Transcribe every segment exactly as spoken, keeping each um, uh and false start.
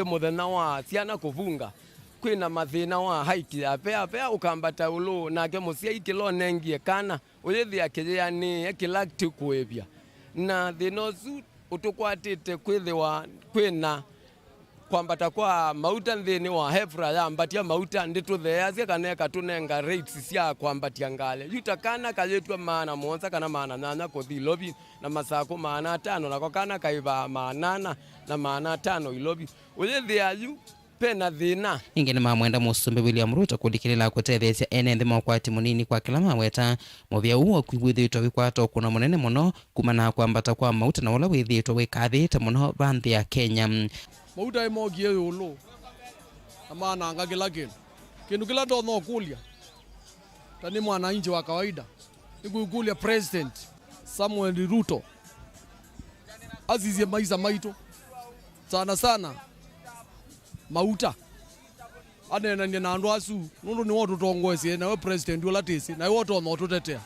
Mũthenya wa syana kũvunga, kwĩna mathĩna wa hike ya pea pea, ũkambata ĩũlũ, nake mũsyai kĩla ũnengie kana ũyĩthĩa kĩyĩanĩĩe kĩla tĩkũĩvya. Na thĩna ũsu ũtũkwatĩte kwĩthĩwa kwĩna kwambata kwa mauta nthĩnĩ wa Hefra yambatya mauta, ndĩtũtheeasya kana ĩkatũnenga rates sya kwambatya ngalĩ. Yu ta kana kayĩtw'a maana mũonza kana maana nyanya kũthi Ilovi, na Masakũ maana atano, nako kana kaĩvaa maana ana na maana atano Ilovi. Ũyĩthĩa yu pena thĩna. Ĩngĩ nĩmamwenda Mũsumbĩ William Ruto kũlikĩlĩla kũtetheesya ene nthĩ ma ũkwati mũnini kwa kĩla maweta mũvĩa ũũ wa kwĩ wĩthĩĩtwe wĩkwata ũkũno mũnene mũno kumana na kwambata kwa mauta na ũla wĩthĩĩtwe wĩkathĩĩte mũno va nthĩ ya Kenya. Mauta ĩmokie ĩũlũ na mananga kĩla kĩndũ. Kĩndũ kĩla ndonya ũkũlya, ta nĩ mwananchi wa kawaida, nĩkũkũlya President Samuel Ruto asisye maisa maitũ, sana sana mauta. Aneenanie na andũ asu, nũndũ nĩwe ũtũtongoesye, nawe president ũla tĩsĩ, nawe ũtonya ũtũtetea.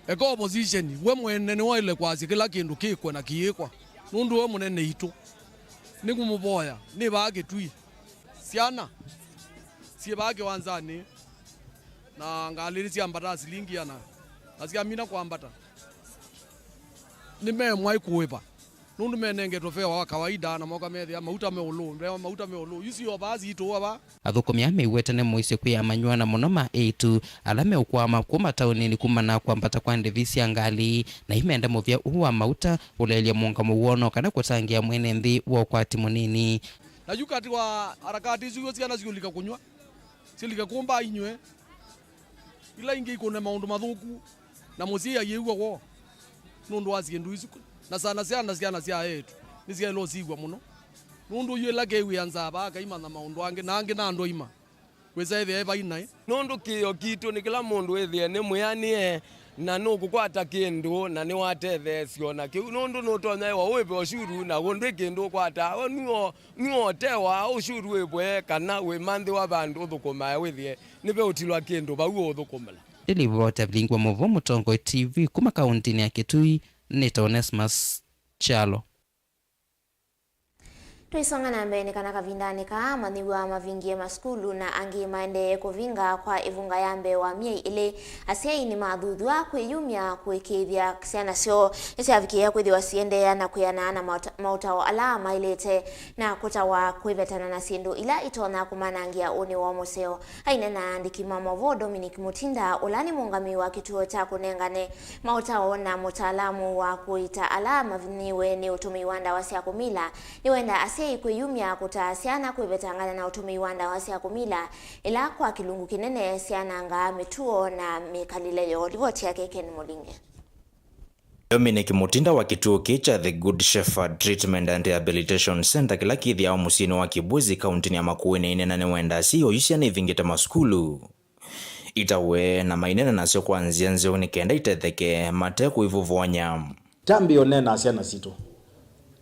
Eka opposition, we mwene nĩwaĩle kwasya kĩla kĩndũ kĩkwe na kĩyĩkwa, nũndũ we mũnene itũ. Nĩngũmũvoya, nĩ vaa Kĩtui. Syana syĩ vaa kĩwanzanĩ, na ngalĩ nĩsyambataa silingi ana, na syamina kwambata, nĩmemwa ĩkũĩva. Nũndũ menengetwe fare wa kawaida na moka methĩa mauta me ũlũ, ndea mauta me ũlũ. Yu sio vaa sitũa vaa. Athũkũmi aa mew'ĩte nĩ mũisyo kwĩ amanyĩw'a na mũno ma eĩtu ala meũkwama kuma taoninĩ kumana na kwambata kwa ndĩvi sya ngalĩ, na imenda mũvĩa ũũ wa mauta ũleelya mũũngamo woo no kana kũtangĩĩa mwene nthĩ wa ũkwati mũnini. Na yu katĩ wa harakati isu, yu syana siũlika kũnyw'a, silike kũmba inywe. Ila ingĩ ikũne maũndũ mathũku, na mũsyai ayĩw'a woo nũndũ wa syĩndũ isu, na sana sana syana sya eĩtu nĩsyaĩle ũsiw'a mũno, nũndũ yu ĩla kew'ĩa nzaa vaa kaimanya maũndũ angĩ, na angĩ na andũ aima, wĩsa ĩthĩa e vai naĩ. Nũndũ kĩĩo kitũ nĩ kĩla mũndũ wĩthĩe nĩ mwĩanĩe na nũkũkwata kĩndũ na nĩwatetheesya o na kĩu, nũndũ nũtonya ĩwa ũĩve ũshuru na ũndũ kĩndũ ũkwataa, we nũo nũotewa ũshuru wĩvwe kana wĩmanthĩwa vandũ ũthũkũmae wĩthĩe nĩveũtilwa kĩndũ vau ũũthũkũmĩla. Ndĩlivota Vilingi wa Maũvoo Mũtongoi T V kuma kaũntĩnĩ ya Kitui, nĩtawa Onesmus Kyalo. Tũisonga na mbee nĩ kana kavindanĩ kaa, amanyĩw'a mavingie masukulu na angĩ maendee kũvinga kwa ĩvunga ya mbee wa myei ĩlĩ. Asyai nĩmathuthw'a kwĩyumya kũĩkĩĩthya syana syoo nĩsyavikĩĩa kwĩthĩwa siendeea na kwĩanaa na maũta-, maũtao ala maĩlĩte na kũtawa kwĩvetana na syĩndũ ila itonya kũmanangĩa ũnĩ woo mũseo. Aineena na aandĩki ma maũvoo, Dominic Mutinda, ũla nĩ mũũngamĩi wa kĩtuo kya kũnengane maũtao na mũtaalamu wa kũita ala amanyĩw'e nĩ ũtũmĩi wa ndawa sya kũmila, nĩwenda asyai kwĩyumya kũtaa syana kwĩvetangana na ũtũmĩi wa ndawa sya kũmila, ila kwa kĩlungu kĩnene syanangaa mĩtuo na mĩkalĩle yoo. Livoti yake Ken Mũlinge. Dominic Mutinda wa kĩtuo kĩĩ kya The Good Shepherd Treatment and Rehabilitation Center kĩla kĩthĩawa mũsyĩnĩ wa Kibwezi, kaũntĩnĩ ya Makueni, aineena nĩwenda asyai oyu syana ivingĩte masukulu itawe na maineena nasyo kwa nzĩa nzeo nĩ kenda itetheke mate kũivuvonya. Tambĩa ũneenaa syana sitũ.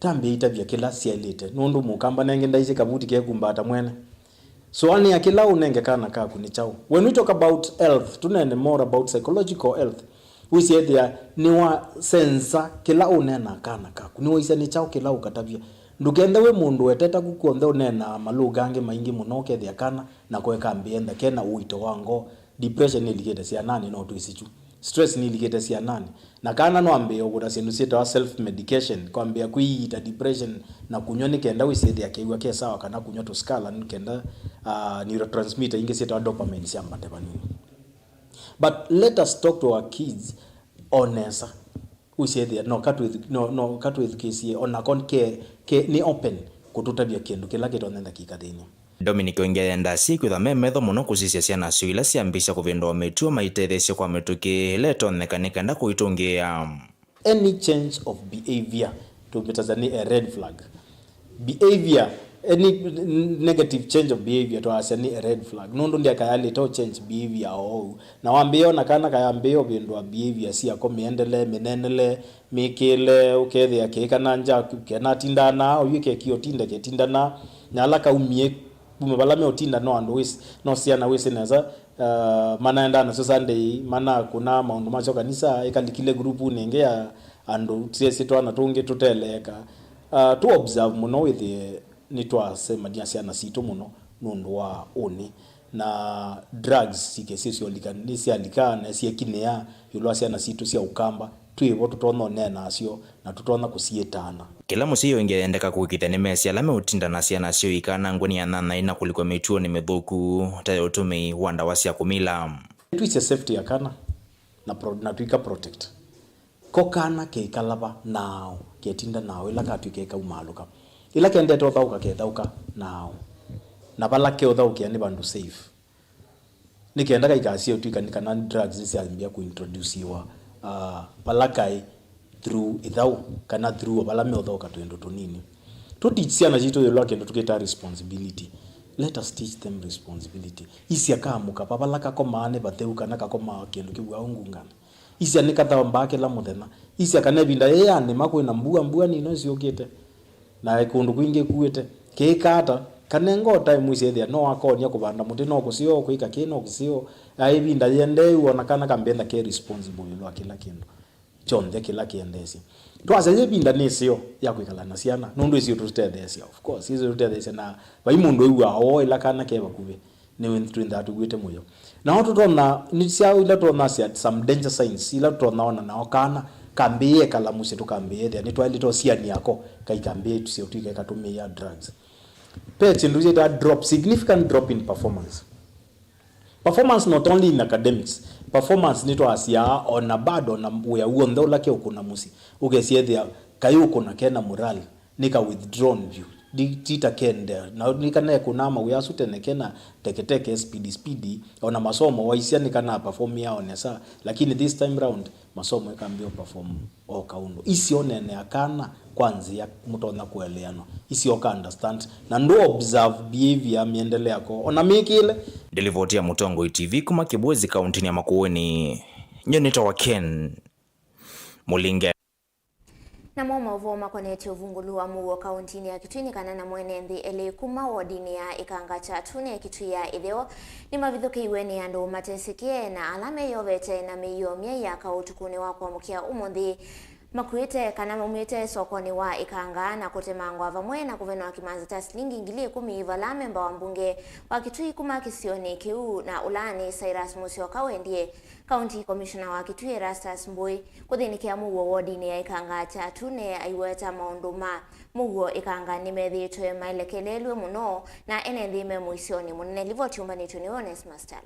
Tambĩa itavya kĩla syaĩlĩte, nũndũ mũkamba nenge ndaisye kavuti kekumbaata mwene. Sũanĩa kĩla ũnenge kana kaku nĩ kyaũ. When we talk about health, tũneene more about psychological health. Wĩsĩ ethĩa nĩwasensa kĩla ũneenaa kana kaku. Nĩwaisya nĩ kyaũ kĩla ũkatavya. Ndũkende wĩ mũndũ weteta ku kw'onthe ũneenaa malũga angĩ maingĩ mũno, ũkethĩa kana nako ĩkambĩĩa ntha kena ũito wa ngoo. Depression nĩlikĩte syananĩ, no twĩsĩ kyu. Stress nĩlikĩte syananĩ. Na kana no ambĩĩe ũkũna syĩndũ syĩtawa self medication, kwambĩĩa kwĩiita depression na kũnyw'a nĩ kenda wĩsĩthĩa kew'a ke sawa, kana kũnyw'a tũskala nĩ kenda, ah, neurotransmitter ingĩ syĩtawa dopamine syambate vanini. But let us talk to our kids o nesa. Wĩsĩthĩa no katwĩth-, no, no katwĩthukĩĩsye, o nako ke, ke, nĩ open kũtũtavya kĩndũ kĩla kĩtonyenda kĩkathĩny'a. Dominic oingĩ ayenda asyai kwĩthwa me metho mũno kũsisya syana syoo ila syambĩĩsya kũvĩndũa mĩtuo maitetheesye kwa mĩtũkĩ ĩla ĩtonyeka nĩ kenda kũitũngĩĩa. Any change of behavior tũmĩtasya nĩ a red flag. Behavior, any n-, negative change of behavior twaasya nĩ a red flag. Nũndũ ndĩakayalĩte ũ change behavior oou. Na wambĩĩa ona kana kayambĩĩa ũvĩndũa behavior syako, mĩendele, mĩnenele, mĩkĩĩle, ũkethĩa keĩ kana nja kenatindaa na oyu keki ũtinde ketindana, na ala kaumie kuma vala meũtinda no andũ wĩsĩ, no syana wĩsĩ nesa, uh, manaendaa nasyo Sunday, manakũna maũndũ masyo kanisa, ĩkalikile grupunĩ ĩngĩ ya andũ syesĩ twana tũngĩ tũteleeka. Uh, tũ observe mũno wĩthĩe nĩtwasemania syana sitũ mũno nũndũ wa ũnĩ. Na drugs sikesĩ syolika nĩsyalika na syekinĩa ĩũlũ wa syana sitũ sya Ũkamba, twĩ vo tũtonya ũneena nasyo na tũtonya kũsiĩtaana. Kĩla mũsyai ũngĩ ayendeka kũĩkĩĩthya nĩmesĩ ala meũtinda na syana syoo ikanangwe nĩ anyanyai na kũlikwa mĩtuonĩ mĩthũku ta ya ũtũmĩi wa ndawa sya kũmila. Twĩsĩ safety ya kana na pro-, na twĩka protect. Ko kana keikala va nao, ketinda nao, ĩla katw'ĩka ĩkaumaalũka. Ĩla kendete ũthaũka, kethaũka nao. Na vala keũthaũkĩa nĩ vandũ safe. Nĩ kenda kaikasie ũtw'ĩka nĩ kana drugs nĩsyambĩa kũintroduciwa, ah, vala kaĩ through ĩthaũ, kana through o vala meũthaũka twĩndũ tũnini. Tũ teach syana sitũ ĩũlũ wa kĩndũ tũkĩtaa responsibility. Let us teach them responsibility. Isya kaamũka, va vala kakomaa nĩ vatheu kana kakomaa kĩndũ kĩw'aũ ngungana. Isya nĩkathambaa kĩla mũthenya. Isya kana ĩvinda yĩĩ ya nĩma kwĩna mbua, mbua nino syũkĩte, na kũndũ kwingĩ kuĩte. Kĩĩka ata? Kanenga o time wĩsĩ ethĩa no akonya kũvanda mũtĩ, no kũseo, kwĩka kĩ, no kũseo. Ya ĩvinda yĩendee, wona kana kambĩenda ke responsible ĩũlũ wa kĩla kĩndũ kyonthe kĩla kĩendeesye. Twasya yĩ ĩvinda nĩ ĩseo ya kwĩkala na syana, nũndũ ĩsĩ ũtũtetheesya, of course, ĩsĩ ũtũtetheesya, na vai mũndũ ew'aa oo ĩla kana ke vakuvĩ. Nĩ twĩnthaa tũw'ĩte mũyo. Nao tũtonya, nĩ syaũ ila tũtonya sya some danger signs ila tũtonya ona nao kana kambĩĩe kala mũsyĩ tũkambĩĩe ethĩa nĩtwaĩlĩte ũsiani ako kaikambĩĩe tusya ũtw'ĩka katũmĩĩa drugs. Ve kĩndũ kyĩtaa drop, significant drop in performance. Performance not only in academics, performance nĩtwasyaa ona bado ona wĩa w'onthe ũla keũkũna mũsyĩ. Ũkesya ethĩa kaiũkũna kena morale. Nĩka withdrawn vyũ. Ndi-, titakendea. Na nĩkanekũnaa mawĩa asu tene kena teketeke, speed speed, ona masomo waisya nĩkana performia o nesa, lakini this time round, masomo ĩkambĩa perform o kaũndũ. Isyonene akana kwa nzĩa mũtonya kũeleanwa. Isyoka understand. Na ndũ observe behavior, mĩendele yako. Ona mĩkĩle. Ndilivoti ya Mũtongoi T V kuma Kĩbwezi, kaũntĩnĩ ya Makueni. Nyie nĩtawa Ken Mũlinge. Namo maũvoo makonetye ũvungũlu wa mũuo kaũntĩnĩ ya Kitui nĩ kana namo ene nthĩ elĩ kuma wodinĩ ya Ĩkanga Kyatune Kitui ya ĩtheo nĩmavithũkĩiwe nĩ andũ matesĩkĩe na ala meyovete na mĩio myai ya kaũ ũtukũnĩ wa kũamũkĩa ũmũnthĩ makuĩte kana maumĩte sokonĩ wa Ĩkanga na kũtemangwa vamwe na kũvenwa kĩmanza kya silingi ngili ĩkũmi vala memba wa mbunge wa Kitui kuma kĩsionĩ kĩu na ũla nĩ Cyrus Mũsyoka wendie County Commissioner wa Kitui Erastus Mbũĩ kũthĩnĩkĩa mũuo wodinĩ ya Ĩkanga Kyatune aiweta maũndũ ma mũuo Ĩkanga nĩmethĩĩtwe maelekelelw'e mũno na ene nthĩ me mũisyonĩ mũnene. Livoti yũmbanĩtw'e nĩ Onesmus Kyalo.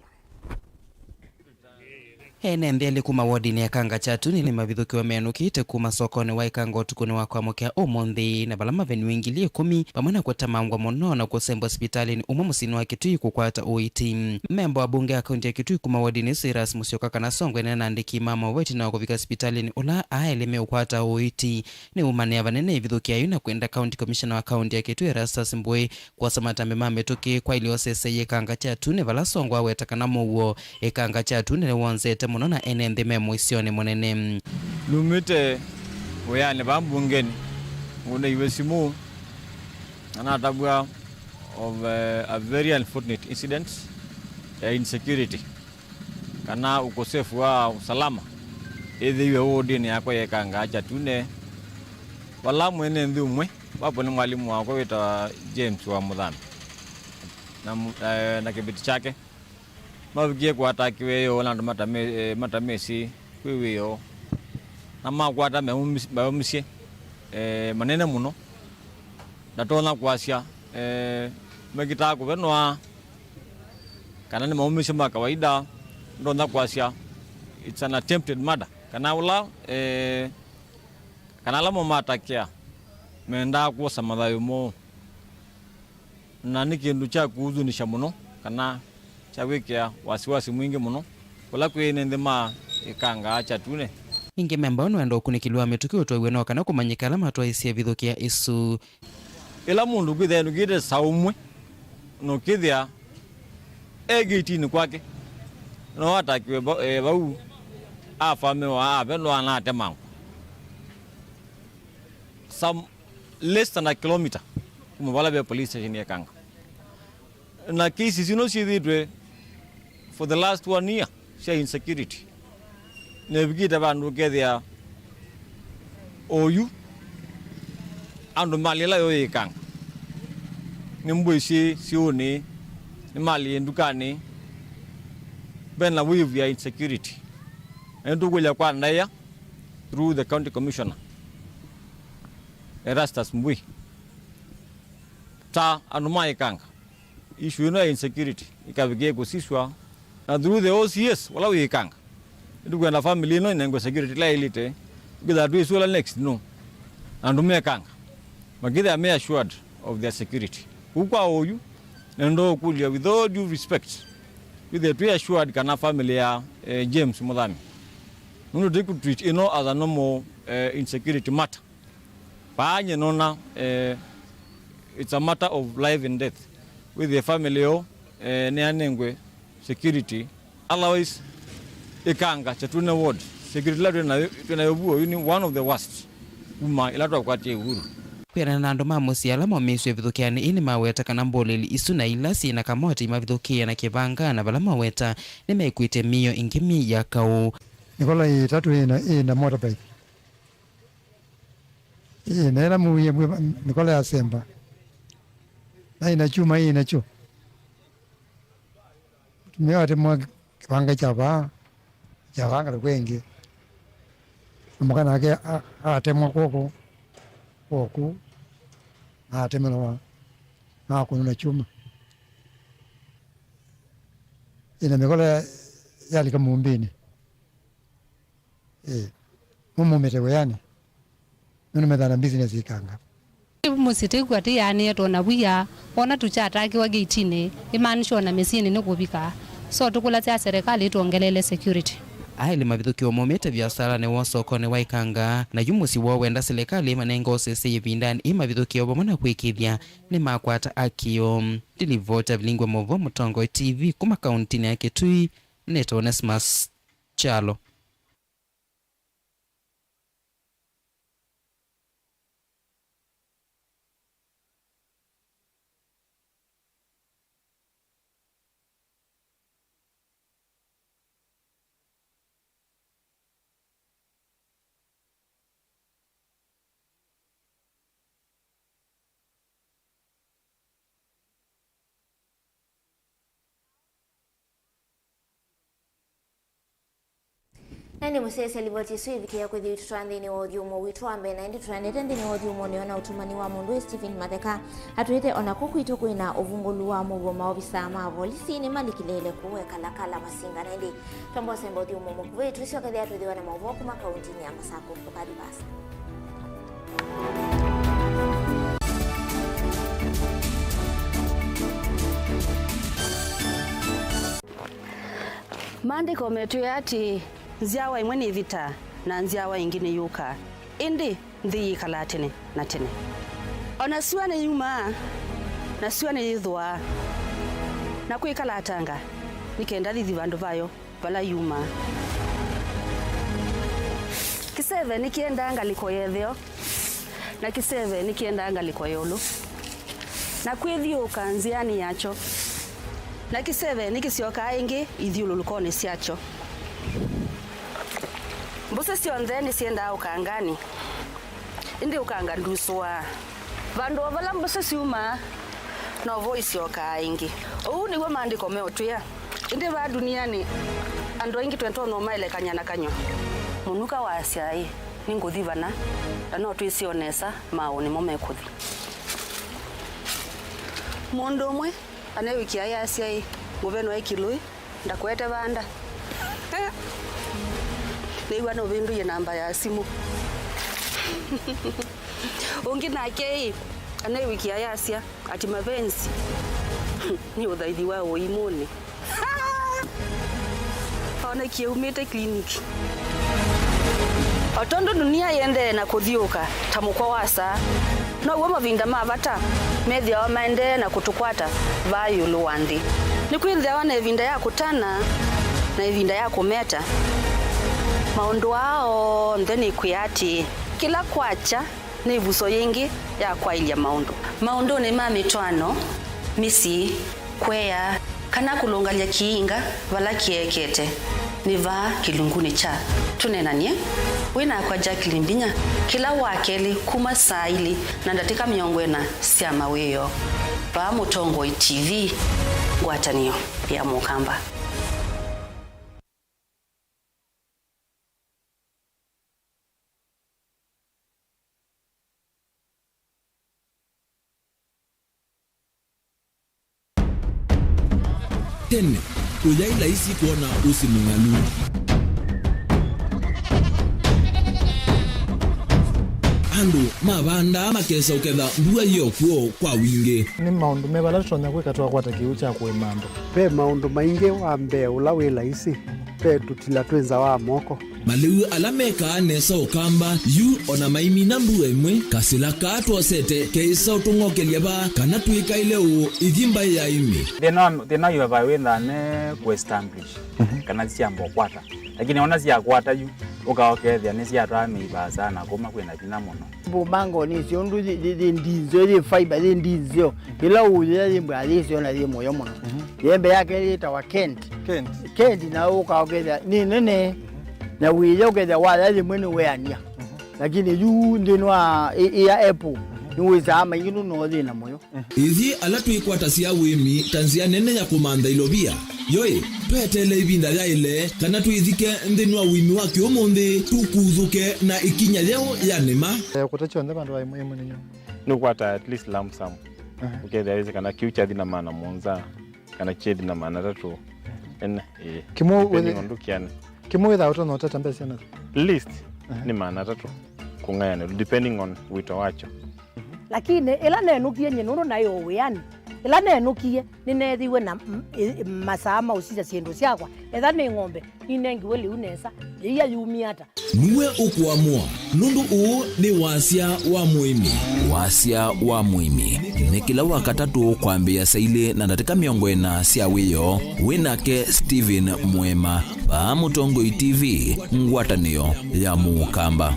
Ene nthĩ elĩ kuma wodinĩ ya Ĩkanga Kyatune nĩmavithũkĩwe menũkĩte kuma sokonĩ wa Ĩkanga ũtukũnĩ wa kwamũkĩa ũmũnthĩ, na vala maveniwe ngili ĩkũmi vamwe na kũtemangwa mũno na kũsembwa sipitalĩnĩ ũmwe mũsyĩnĩ wa Kitui kũkwata ũiiti. Memba wa mbunge ya kaunti ya Kitui kuma wodinĩ Cyrus Mũsyoka kana Songo enena na andĩki ma maũvoo ĩtina wa kũvika sipitalĩnĩ ũla aa elĩ meũkwata ũiiti nĩumanĩa vanene ĩvithũkĩa yu na kwenda County Commissioner wa kaunti ya Kitui Erastus Mbũĩ kwosa matambi ma mĩtũkĩ kwa ilĩ osesei Ĩkanga Kyatune vala Songo aweta kana mũuo Ĩkanga Kyatune nĩwonzete mũno na ene nthĩ me mũisyonĩ mũnene. Numĩte wĩanĩ vaa mbungenĩ, ngũnĩiwe simũ na natavw'a of, eh, a very unfortunate incident ya insecurity kana ukosefu wa usalama ĩthĩiwe wodinĩ yakwa ya Ĩkanga Kyatune, vala mwene nthĩ ũmwe, vapo nĩ mwalimũ wakwa wĩtawa James wa Mũthambi na mu-, eh, na kĩveti kyake. Mavikie kũatakiwe ĩyoo na andũ matame-, eh, matamesĩ kwĩ wĩoo, na makwata meumis-, meumisye, eh, manene mũno. Ndatonya kwasya, eh, mekitaa kũvenwa kana nĩ maumisyo ma kawaida. Ndonya kwasya it's an attempted murder, kana ũla, eh, kana ala momatakia mendaa kwosa mathayũ moo. Na nĩ kĩndũ kya kũhuzunisha mũno, kana kya kwĩkĩa wasiwasi mwingĩ mũno, kũla kwĩ ene nthĩ ma Ĩkanga Kyatune. Ĩngĩ memba ũũ nĩwenda ũkunĩkĩli wa mĩtũkĩ ũtwaiwe no kana kũmanyĩka ala matwaĩisye ĩvithũkĩa ĩsu. Ĩla mũndũ ũkwĩthĩa enũkĩte saa ũmwe, na ũkĩthĩa e gĩtinĩ kwake, no atakiwe va-, e, vau, afamiwa, avenwa, na atemangwa. Some less than a kilometer kuma vala ve police station ya Ĩkanga. Na cases ino syĩthĩtwe for the last one year sya insecurity. Na ĩvikĩte vandũ ũkethĩa oyu Andũ mali ĩla yoyĩkanga, nĩ mbũi syĩ siũnĩ, nĩ mali yĩ ndukanĩ, ve na wave ya insecurity. Na nĩtũkũlya kwa ndaĩa through the county commissioner, Erastus Mbui, ta andũ ma Ĩkanga, issue ĩno ya insecurity ĩkavikĩe kũsiswa, na through the O C S vala wĩ Ĩkanga, nĩtũkwenda family ĩno ĩnengwe security ĩla ĩlĩte, nĩkethĩwa twĩsũla next no andũ me Ĩkanga makethĩa me assured of their security. Kũu kwa ũyu, nenda ũkũlya, with all due respect, wĩthĩe twĩ assured kana family ya, eh, James Mũthami, nũndũ tũikũ treat ĩno as a normal, eh, insecurity matter. Vaa nye nona, eh, it's a matter of life and death. Wĩthĩe family yo, eh, nĩyanengwe security. Otherwise, Ĩkanga, Kyatune ward, security ĩla twĩ nayo, twĩ nayo vuo, yu nĩ one of the worst kuma ĩla twakwatie uhuru. Kwĩanana na andũ ma mũsyĩ ala momĩĩsw'e ĩvithũkĩanĩ ĩĩ nĩmaweta kana mbũlĩli isu na ila syĩ na kamoti imavithũkĩĩa na kĩvanga, na vala maweta nĩmekwĩte mĩio ĩngĩ mĩĩ ya kaũ. Mĩkola ĩtatũ ĩna, ĩna motorbike. Ĩĩ, na ĩla mũwie mwĩ mĩkola ya semba, na ĩna kyuma ĩĩ nakyo. Mũtumĩa watemwa kĩvanga kya vaa, kya vaa ngalĩko ĩngĩ. Na mũka nake a-, atemwa kw'oko, kw'oku, na atemelwa, na akũnwa na kyuma. Ĩna mĩkola ya-, yalika mũmbĩnĩ. Ĩĩ. Mũmũmĩte wĩanĩ. Nũndũ methaa na business Ĩkanga. Mũsyĩ tĩkw'a tĩyaanĩe twona wia, wona tũkyatakĩwa gate-inĩ, ĩmaanisha ona mĩsyĩnĩ nĩkũvika. So tũkũlasya serikali ĩtwongeleele security. Aĩlĩ mavithũkĩwa maumĩte viasalanĩ woo sokonĩ wa Ĩkanga, na yu mũsyĩ woo wenda serikali ĩmanenge ũsese ĩvindanĩ ĩmavithũkĩe vamwe na kwĩkĩĩthya nĩmakwata akĩo. Ndilivota vilingwa maũvoo Mũtongoi T V kuma kauntinĩ ya Kitui, nĩtawa Onesmus Kyalo. Na ĩndĩ mũsyaĩĩsya livoti ĩsu ĩvikĩĩa kwĩthĩwa ĩtũtwaa nthĩnĩ wa ũthyũmũo witũ wa mbee, na ĩndĩ tũendete nthĩnĩ wa ũthyũmũonĩ o na ũtũmani wa mũndũ wĩ Stephen Matheka atwĩte o na kũu kwitũ kwĩ na ũvungũlu wa mũuo maovisa ma volisi nĩmalikĩlĩĩle kũu Ekalakala Masinga. Na ĩndĩ twamba ũsemba ũthyũmũo mũkuvĩ, twĩsyokethĩa twĩthĩwa na maũvoo kuma kauntinĩ ya Masakũ. Ndũkathi vaasa. Maandĩko metwĩe atĩĩ, nzyawa ĩmwe nĩĩvitaa, na nzyawa ĩngĩ nĩyũkaa, ĩndĩ nthĩ yĩkalaa tene na tene. O na syũa nĩyumaa, na syũa nĩyĩthũaa, na kwĩkala atanga, nĩ kenda thithi vandũ vayo vala yumaa. Kĩseve nĩkĩendaa ngalĩko ya ĩtheo, na kĩseve nĩkĩendaa ngalĩko ya ĩũlũ, na kwĩthyũũka nzĩanĩ yakyo, na kĩseve nĩkĩsyokaa ĩngĩ ithyũlũlũkonĩ syakyo. Mbũsĩ syonthe nĩsyendaa ũkanganĩ, ĩndĩ ũkanga ndusũaa. Vandũ o vala mbũsĩ syumaa, novo isyokaa ĩngĩ. Ũu nĩw'o maandĩko meũtwĩa. Ĩndĩ vaa ndunianĩ, andũ aingĩ twĩtonya ũmaelekany'a na kanyw'a. Mũnuka waasya, ĩ, nĩngũthi vana, na no twĩsĩ o nesa maaũ nĩmo mekũthi. Mũndũ ũmwe aneewĩkĩa ayasya, ĩ, ngũvenwa ĩ kĩlũĩ, ndakũete vanda. Nĩw'a nũvĩndũie namba ya simũ. Ũngĩ nake, ĩ, aneewĩkĩa ayasya, ati mapenzi nĩ ũthaithi wa ũimũnĩ. Onekie umĩte clinic. O tondũ dunia yĩendee na kũthyũũka ta mũkwa wa saa, now'o mavinda ma vata methĩawa maendee na kũtũkwata vaa ĩũlũ wa nthĩ. Nĩkwĩthĩawa na ĩvinda ya kũtana na ĩvinda ya kũmeta. Maũndũ aa onthe nĩkwĩa atĩĩ, kĩla kwakya, nĩ ĩvuso yĩngĩ ya kwaĩlya maũndũ. Maũndũnĩ ma mĩtwaano, mĩsyĩ, kũea, kana kũlũngalya kĩinga vala kĩekete, nĩ vaa kĩlungunĩ kya Tũneenany'e Wĩ nakwa Jacqueline Mbinya kĩla Wakelĩ kuma saa ilĩ na ndatĩka mĩongo ĩna sya mawĩoo, vaa Mũtongoi T V, ngwatanĩo ya Mũkamba. Tene, kũyaĩ laisi kwona ũsĩ mũng'alu. Andũ mavandaa makesa ũketha mbua yĩ o kw'o kwa wingĩ. Nĩ maũndũ meva ala tũtonya kwĩka twakwata kĩw'ũ kya kũĩma andũ? Ve maũndũ maingĩ. Wa mbee ũla wĩ laisi, ve tũtila twĩ nza wa moko. Malĩu ala mekaa nesa Ũkamba yu o na maimina mbua ĩmwe, kasĩla kaa twosete keĩsa ũtũng'okelya vaa kana twĩkaĩle ũũ ithi mbaĩ ya ĩmĩ. Thĩna wa, thĩna wa U F I wĩthaa ne kũ establish, mhm, kana syamba ũkwata. Lakini ona syakwata yu, ũka ũkethĩa nĩsyatwaa mĩi vaasa na kuma kwĩna vinya mũno. Mbũmango nĩ syo ũndũ yĩ, yĩ, yĩ ndinzeo, yĩ fiber, yĩ ndinzeo. Ĩla ũyĩa yĩ mbwa yĩ syo na yĩ mũyo mũno. Mhm. Yembe yake yĩtawa Kent. Kent. Kent na ũka ũkethĩa nĩ nene. Na wĩya ũkethĩa waya yĩmwe nĩ weania. Mhm. Lakini yu nthĩnĩ wa ĩ-, ĩ ya Apple, mhm, nĩ wĩsaa maingĩ nũno thĩna mũyo. Ithi ala twĩkwatasya ũĩmi ta nzĩa nene ya kũmantha ilovia. Yoĩ, tweteele ĩvinda yaĩle kana twĩthike nthĩnĩ wa ũĩmi wa kĩũmũnthĩ, tũkuthũke na ĩkinya yeũ ya nĩma. Eh, kũta kyonthe vandũ va ĩmwe ĩmwe nĩ nyũmba. Nĩũkwata at least lump sum. Aha. Ũkethĩa wĩsĩ kana kĩu kyathi na maana mũonza, kana kyethi na maana atatũ. Ene, ĩĩ. Kĩmwe depending wĩthĩ-, on ndũkĩanĩ. Kĩmwe wĩthaa ũtonya ũtata mbesa na? Least, aha, nĩ maana atatũ kũng'ayanĩlwa, depending on wĩto wakyo. Lakini ĩla nenũkie nyie nũndũ naĩ o wĩanĩ, ĩla nenũkie nĩneethiwe na m-, ĩ-, masaa ma ũsisya syĩndũ syakwa, etha nĩ ng'ombe, ninengiwe lĩu nesa, yĩia yumie ata? Nue ũkũamũa, nũndũ ũũ nĩ wasya wa mũĩmi. Wasya wa mũĩmi nĩ kĩla Wakatatũ kwambĩĩa saa ilĩ na ndatĩka mĩongo ĩna sya wĩoo, wĩ nake Stephen Mwema, vaa Mũtongoi T V, ngwatanĩo ya Mũkamba.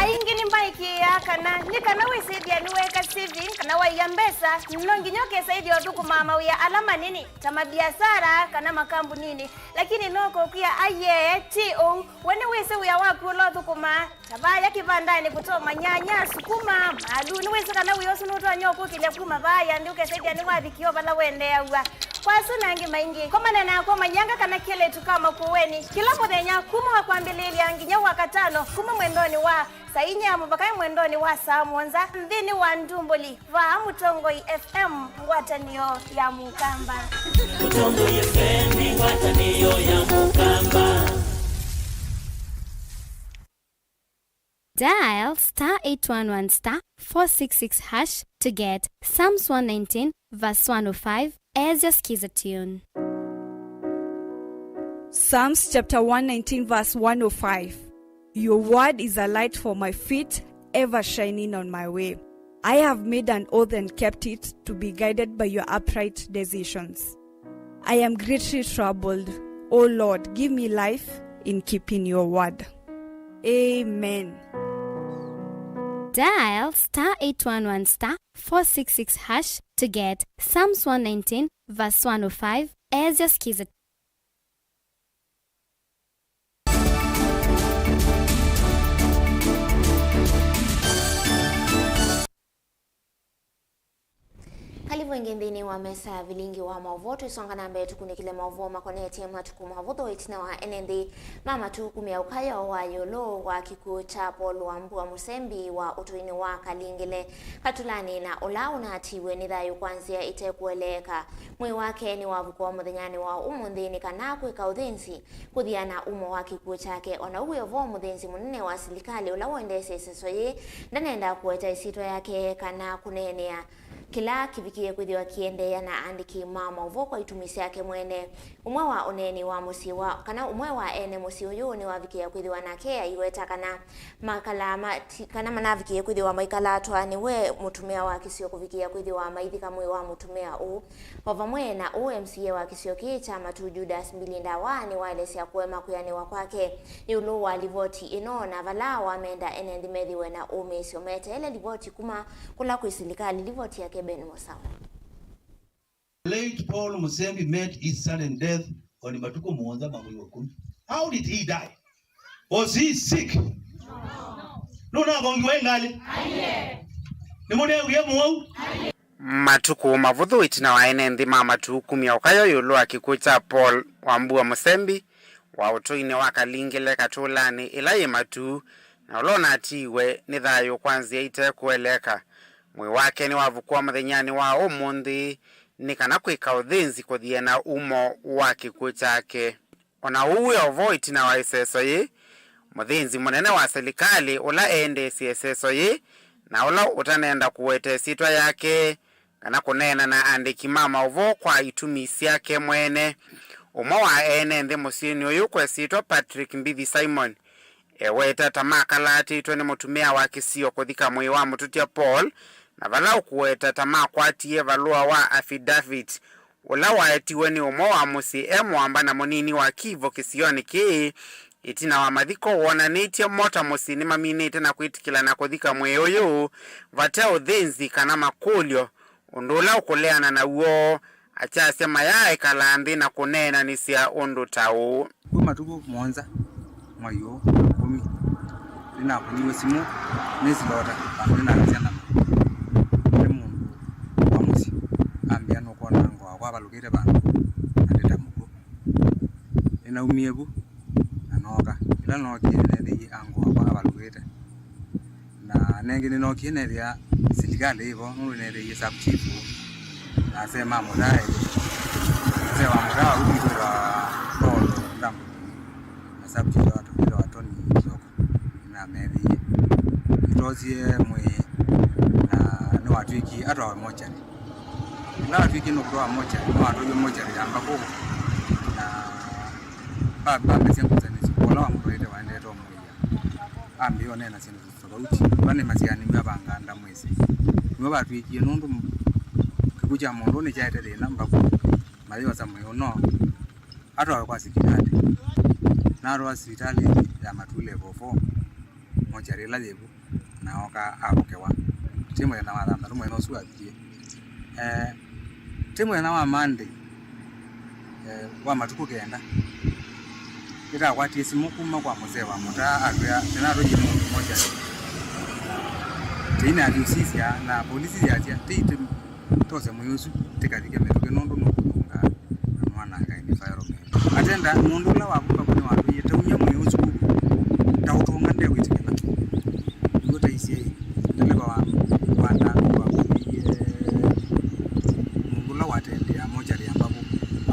Aingĩ nĩmaĩkĩĩaa kana nĩ kana wĩsĩthya nĩweeka saving kana waia mbesa, no nginya ũkesa ĩthĩa ũthũkũmaa mawĩa ala manini ta mabiasara kana makambuninĩ. Lakini no kũkwĩa aiee, ti ũu. We nĩwĩsĩ wĩa waku ũla ũthũkũmaa, ta vaya kĩvandanĩ kũtoma nyanya, sukuma, malu. Nĩwĩsĩ kana wĩa ũsu nũtonya ũkũkĩlya kuma vaya nthĩ ũkesa ĩthĩa nĩwavikie o vala wendeeaw'a. Kwa asu na angĩ maingĩ, komana nakwa ũmanyanga kana kelĩtu ka Makueni kĩla mũthenya kuma wa kwambĩlĩĩlya nginya Wakatano, kuma mwendonĩ wa saa inya mũvaka mwendonĩ wa saa mũonza nthĩnĩ wa ndumbũli, vaa Mũtongoi F M, ngwatanĩo ya Mũkamba. Mũtongoi F M, ngwatanĩo ya Mũkamba. Dial star eight one one star four six six hash to get Psalms one nineteen verse one oh five as your skiza tune. Psalms chapter one nineteen verse one oh five. Your word is a light for my feet, ever shining on my way. I have made an oath and kept it, to be guided by your upright decisions. I am greatly troubled. O Lord, give me life in keeping your word. Amen. Dial star eight one one star four six six hash to get Psalms one nineteen verse one oh five as your skiza. Karibu ĩngĩ nthĩnĩ wa mesa ya vilingi wa maũvoo. Twĩsonga na mbee tũkunĩkĩle maũvoo makonetye matukũ ma vũthũ ĩtina wa ene nthĩ ma matu kumya ũkayo wa ĩũlũ wa kĩkw'ũ kya Paul Wambua, mũsembi wa ũtũinĩ wa Kalingile. Katũlanĩ na ũla ũnatiiwe nĩ thayũ kwa nzĩa ĩtekũeleeka, mwĩĩ wake nĩwavukũwa mũthenyanĩ wa ũmũnthĩ nĩ kana kwĩka ũthĩnzi kũthiana umo wa kĩkw'ũ kyake. O na ũu wĩ o vo, mũthĩnzi mũnene wa silikalĩ ũla ũendeesya ĩseso yĩĩ ndanenda kũweta ĩsyĩtwa yake kana kũneenea kĩla kĩvikĩie kwĩthĩwa kĩendeea na aandĩki ma maũvoo kwa itumi syake mwene. Ũmwe wa ũneeni wa mũsyĩ wa, kana ũmwe wa ene mũsyĩ ũyũ nĩwavikĩĩa kwĩthĩwa nake aiweta kana makala mati-, kana manavikĩie kwĩthĩwa maikala atwaanĩwe mũtumĩa wa kĩsio kũvikĩĩa kwĩthĩwa maithika mwĩĩ wa mũtumĩa ũũ. O vamwe na ũu, M C A wa kĩsio kĩĩ kya matu Judas Mbili Ndawa nĩwaelesya kũema kwĩanĩwa kwake ĩũlũ wa livoti ĩno, na vala wamenda ene nthĩ methĩwe na ũmĩĩsyo meteele livoti kuma kũla kwĩ silikalĩ. Livoti yake Ben Mũsawa. Late Paul Musembi met his sudden death on matukũ mũonza ma mwei wa ĩkũmi. How did he die? Was he sick? Nũnavongiwe ngalĩ? Nĩmũnewie mũwau? Matukũ mavũthũ ĩtina wa ene nthĩ ma matu kumya ũkayo ĩũlũ wa kĩkw'ũ kya Paul Wambua Musembi wa ũtũinĩ wa Kalingile Katũlanĩ ĩla yĩ matu, na ũla ũnatiiwe nĩ thayũ kwa nzĩa ite kũeleka. Mwĩĩ wake nĩwavukũa mũthenyanĩ wa ũmũnthĩ nĩ kana kwĩka ũthĩnzi kũthiana umo wa kĩkw'ũ kyake. O na ũu wĩ o vo, ĩtina wa ĩseso yĩĩ, mũthĩnzi mũnene wa silikalĩ ũla eendeesye ĩseso yĩĩ na ũla ũtanenda kũweta ĩsyĩtwa yake kana kũneena na aandĩki ma maũvoo kwa itumi syake mwene, ũmwe wa ene nthĩ mũsyĩnĩ ũyũ kwesĩtwa Patrick Mbithi Simon, eweta ta makalaatĩtwe nĩ mũtumĩa wa kĩsio kũthika mwĩĩ wa mũtũtya Paul, na vala ũkũweta ta makwatie valũa wa affidavit ũla waetiwe nĩ ũmwe wa mũsyĩ e mũamba na mũnini wa Kivu kĩsionĩ kĩĩ, ĩtina wa mathiko wonanĩtye mo ta mũsyĩ nĩmaminĩte na kwĩtĩkĩlana kũthika mwĩĩ ũyũ vate ũthĩnzi kana makũlyo, ũndũ ũla ũkũleana naw'o, akyasya mayaaĩkala nthĩ na kũneenanĩsya ũndũ ta ũũ. Kwĩ matukũ mũonza mwai ũũ wa ĩkũmi, nĩnakũniwe simũ nĩ silota vandũ nĩnakasya na nĩ mũndũ wa mũsyĩ ambĩa nũkwona ango wakwa avalũkĩte vandũ na ndĩ ta mũkw'ũ. Nĩnaumie vu na nooka. Ĩla nookie nĩneethĩie ango wakwa avalũkĩte. Na nengĩ nĩnookie neethĩa silikalĩ ĩvo, nũndũ neethĩie sub chief na asee ma mũtaa elĩ. Asee wa mũtaa ũu wĩtawa Paul Ndambu na sub chief wĩtawa Tony Kioko. Nĩnameethĩie. Nĩtwosie mwĩĩ na nĩwatw'ĩkie atwawe mochari. Ĩla watw'ĩkie nũkũtwawa mochari, nĩwatwaie mochari ya Mbakũ na va- vambĩsya ngũsanĩsyo ũla wamũtwaĩte waendete ũmũia. Ambĩĩa ũneena syĩndũ tofauti. Vala nĩmasyaanĩw'e avanga ndamwĩsĩ. Nĩwe vatw'ĩkie nũndũ kĩkw'ũ kya mũndũ nĩkyaete thĩna Mbakũ, mayĩosa mwĩĩ ũno atwawe kwa sivitalĩ. Na atwawa sivitalĩ ya Matu level four, mochari ĩla yĩ vu, na ooka avokewa. Ti mũthenya wa thanthatũ mũthenya ũsu wavikie. Eh, ti mũthenya wa Monday, eh, wa matukũ kenda, nĩtakwatie simũ kuma kwa mũsee wa mũtaa atwĩa nĩnatwaie mũndũ mochari. Tĩinathi ũsisya na polisi yasya tĩitĩ tose mwĩĩ ũsu tĩkathike mĩtũkĩ nũndũ nũkũthũnga na nwananga environment. Atenda mũndũ ũla wavũka kũnĩ watwĩie taumya mwĩĩ ũsu ta ũtũnga ndewĩtĩkĩla. Nĩw'o taisye ndeleva wa wa ndambĩ wakũie mũndũ ũla watembea mochari ya Mbakũ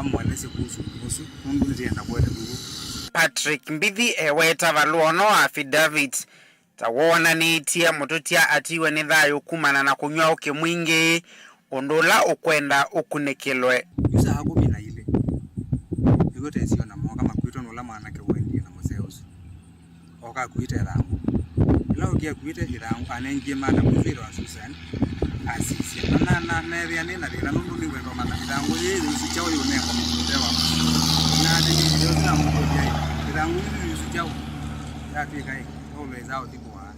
amũelesye kuhusu mwĩĩ ũsu nũndũ nĩtĩenda kũete vuvu. Patrick Mbithi eweta valũa ũno wa affidavit ta wonanĩtye mũtũtya atiwe nĩ thayũ kumana na kũnyw'a ũkĩ mwingĩ, ũndũ ũla ũkwenda ũkunĩkĩlwe. Yu saa kũmi na ilĩ nĩw'o tesie ona mooka makwĩtwe nĩ ũla mwanake waendie na mũsee ũsu. Oka akuĩte ĩthangũ. Ĩla okie akuĩte ĩthangũ, anengie madam wĩtawa Susan, asisya. Na, na, na, neethĩa nĩ na thĩna nũndũ nĩngwenda ũmanya ĩthangũ yĩĩ yĩusu kyaũ yĩũnengwa mũtũtya wa mũsyĩ. Na nĩnĩsĩ namũkũlya ĩ, ĩthangũ yĩĩ yĩusu kyaũ? Yatw'ĩka ĩ, always aũthi kũaa.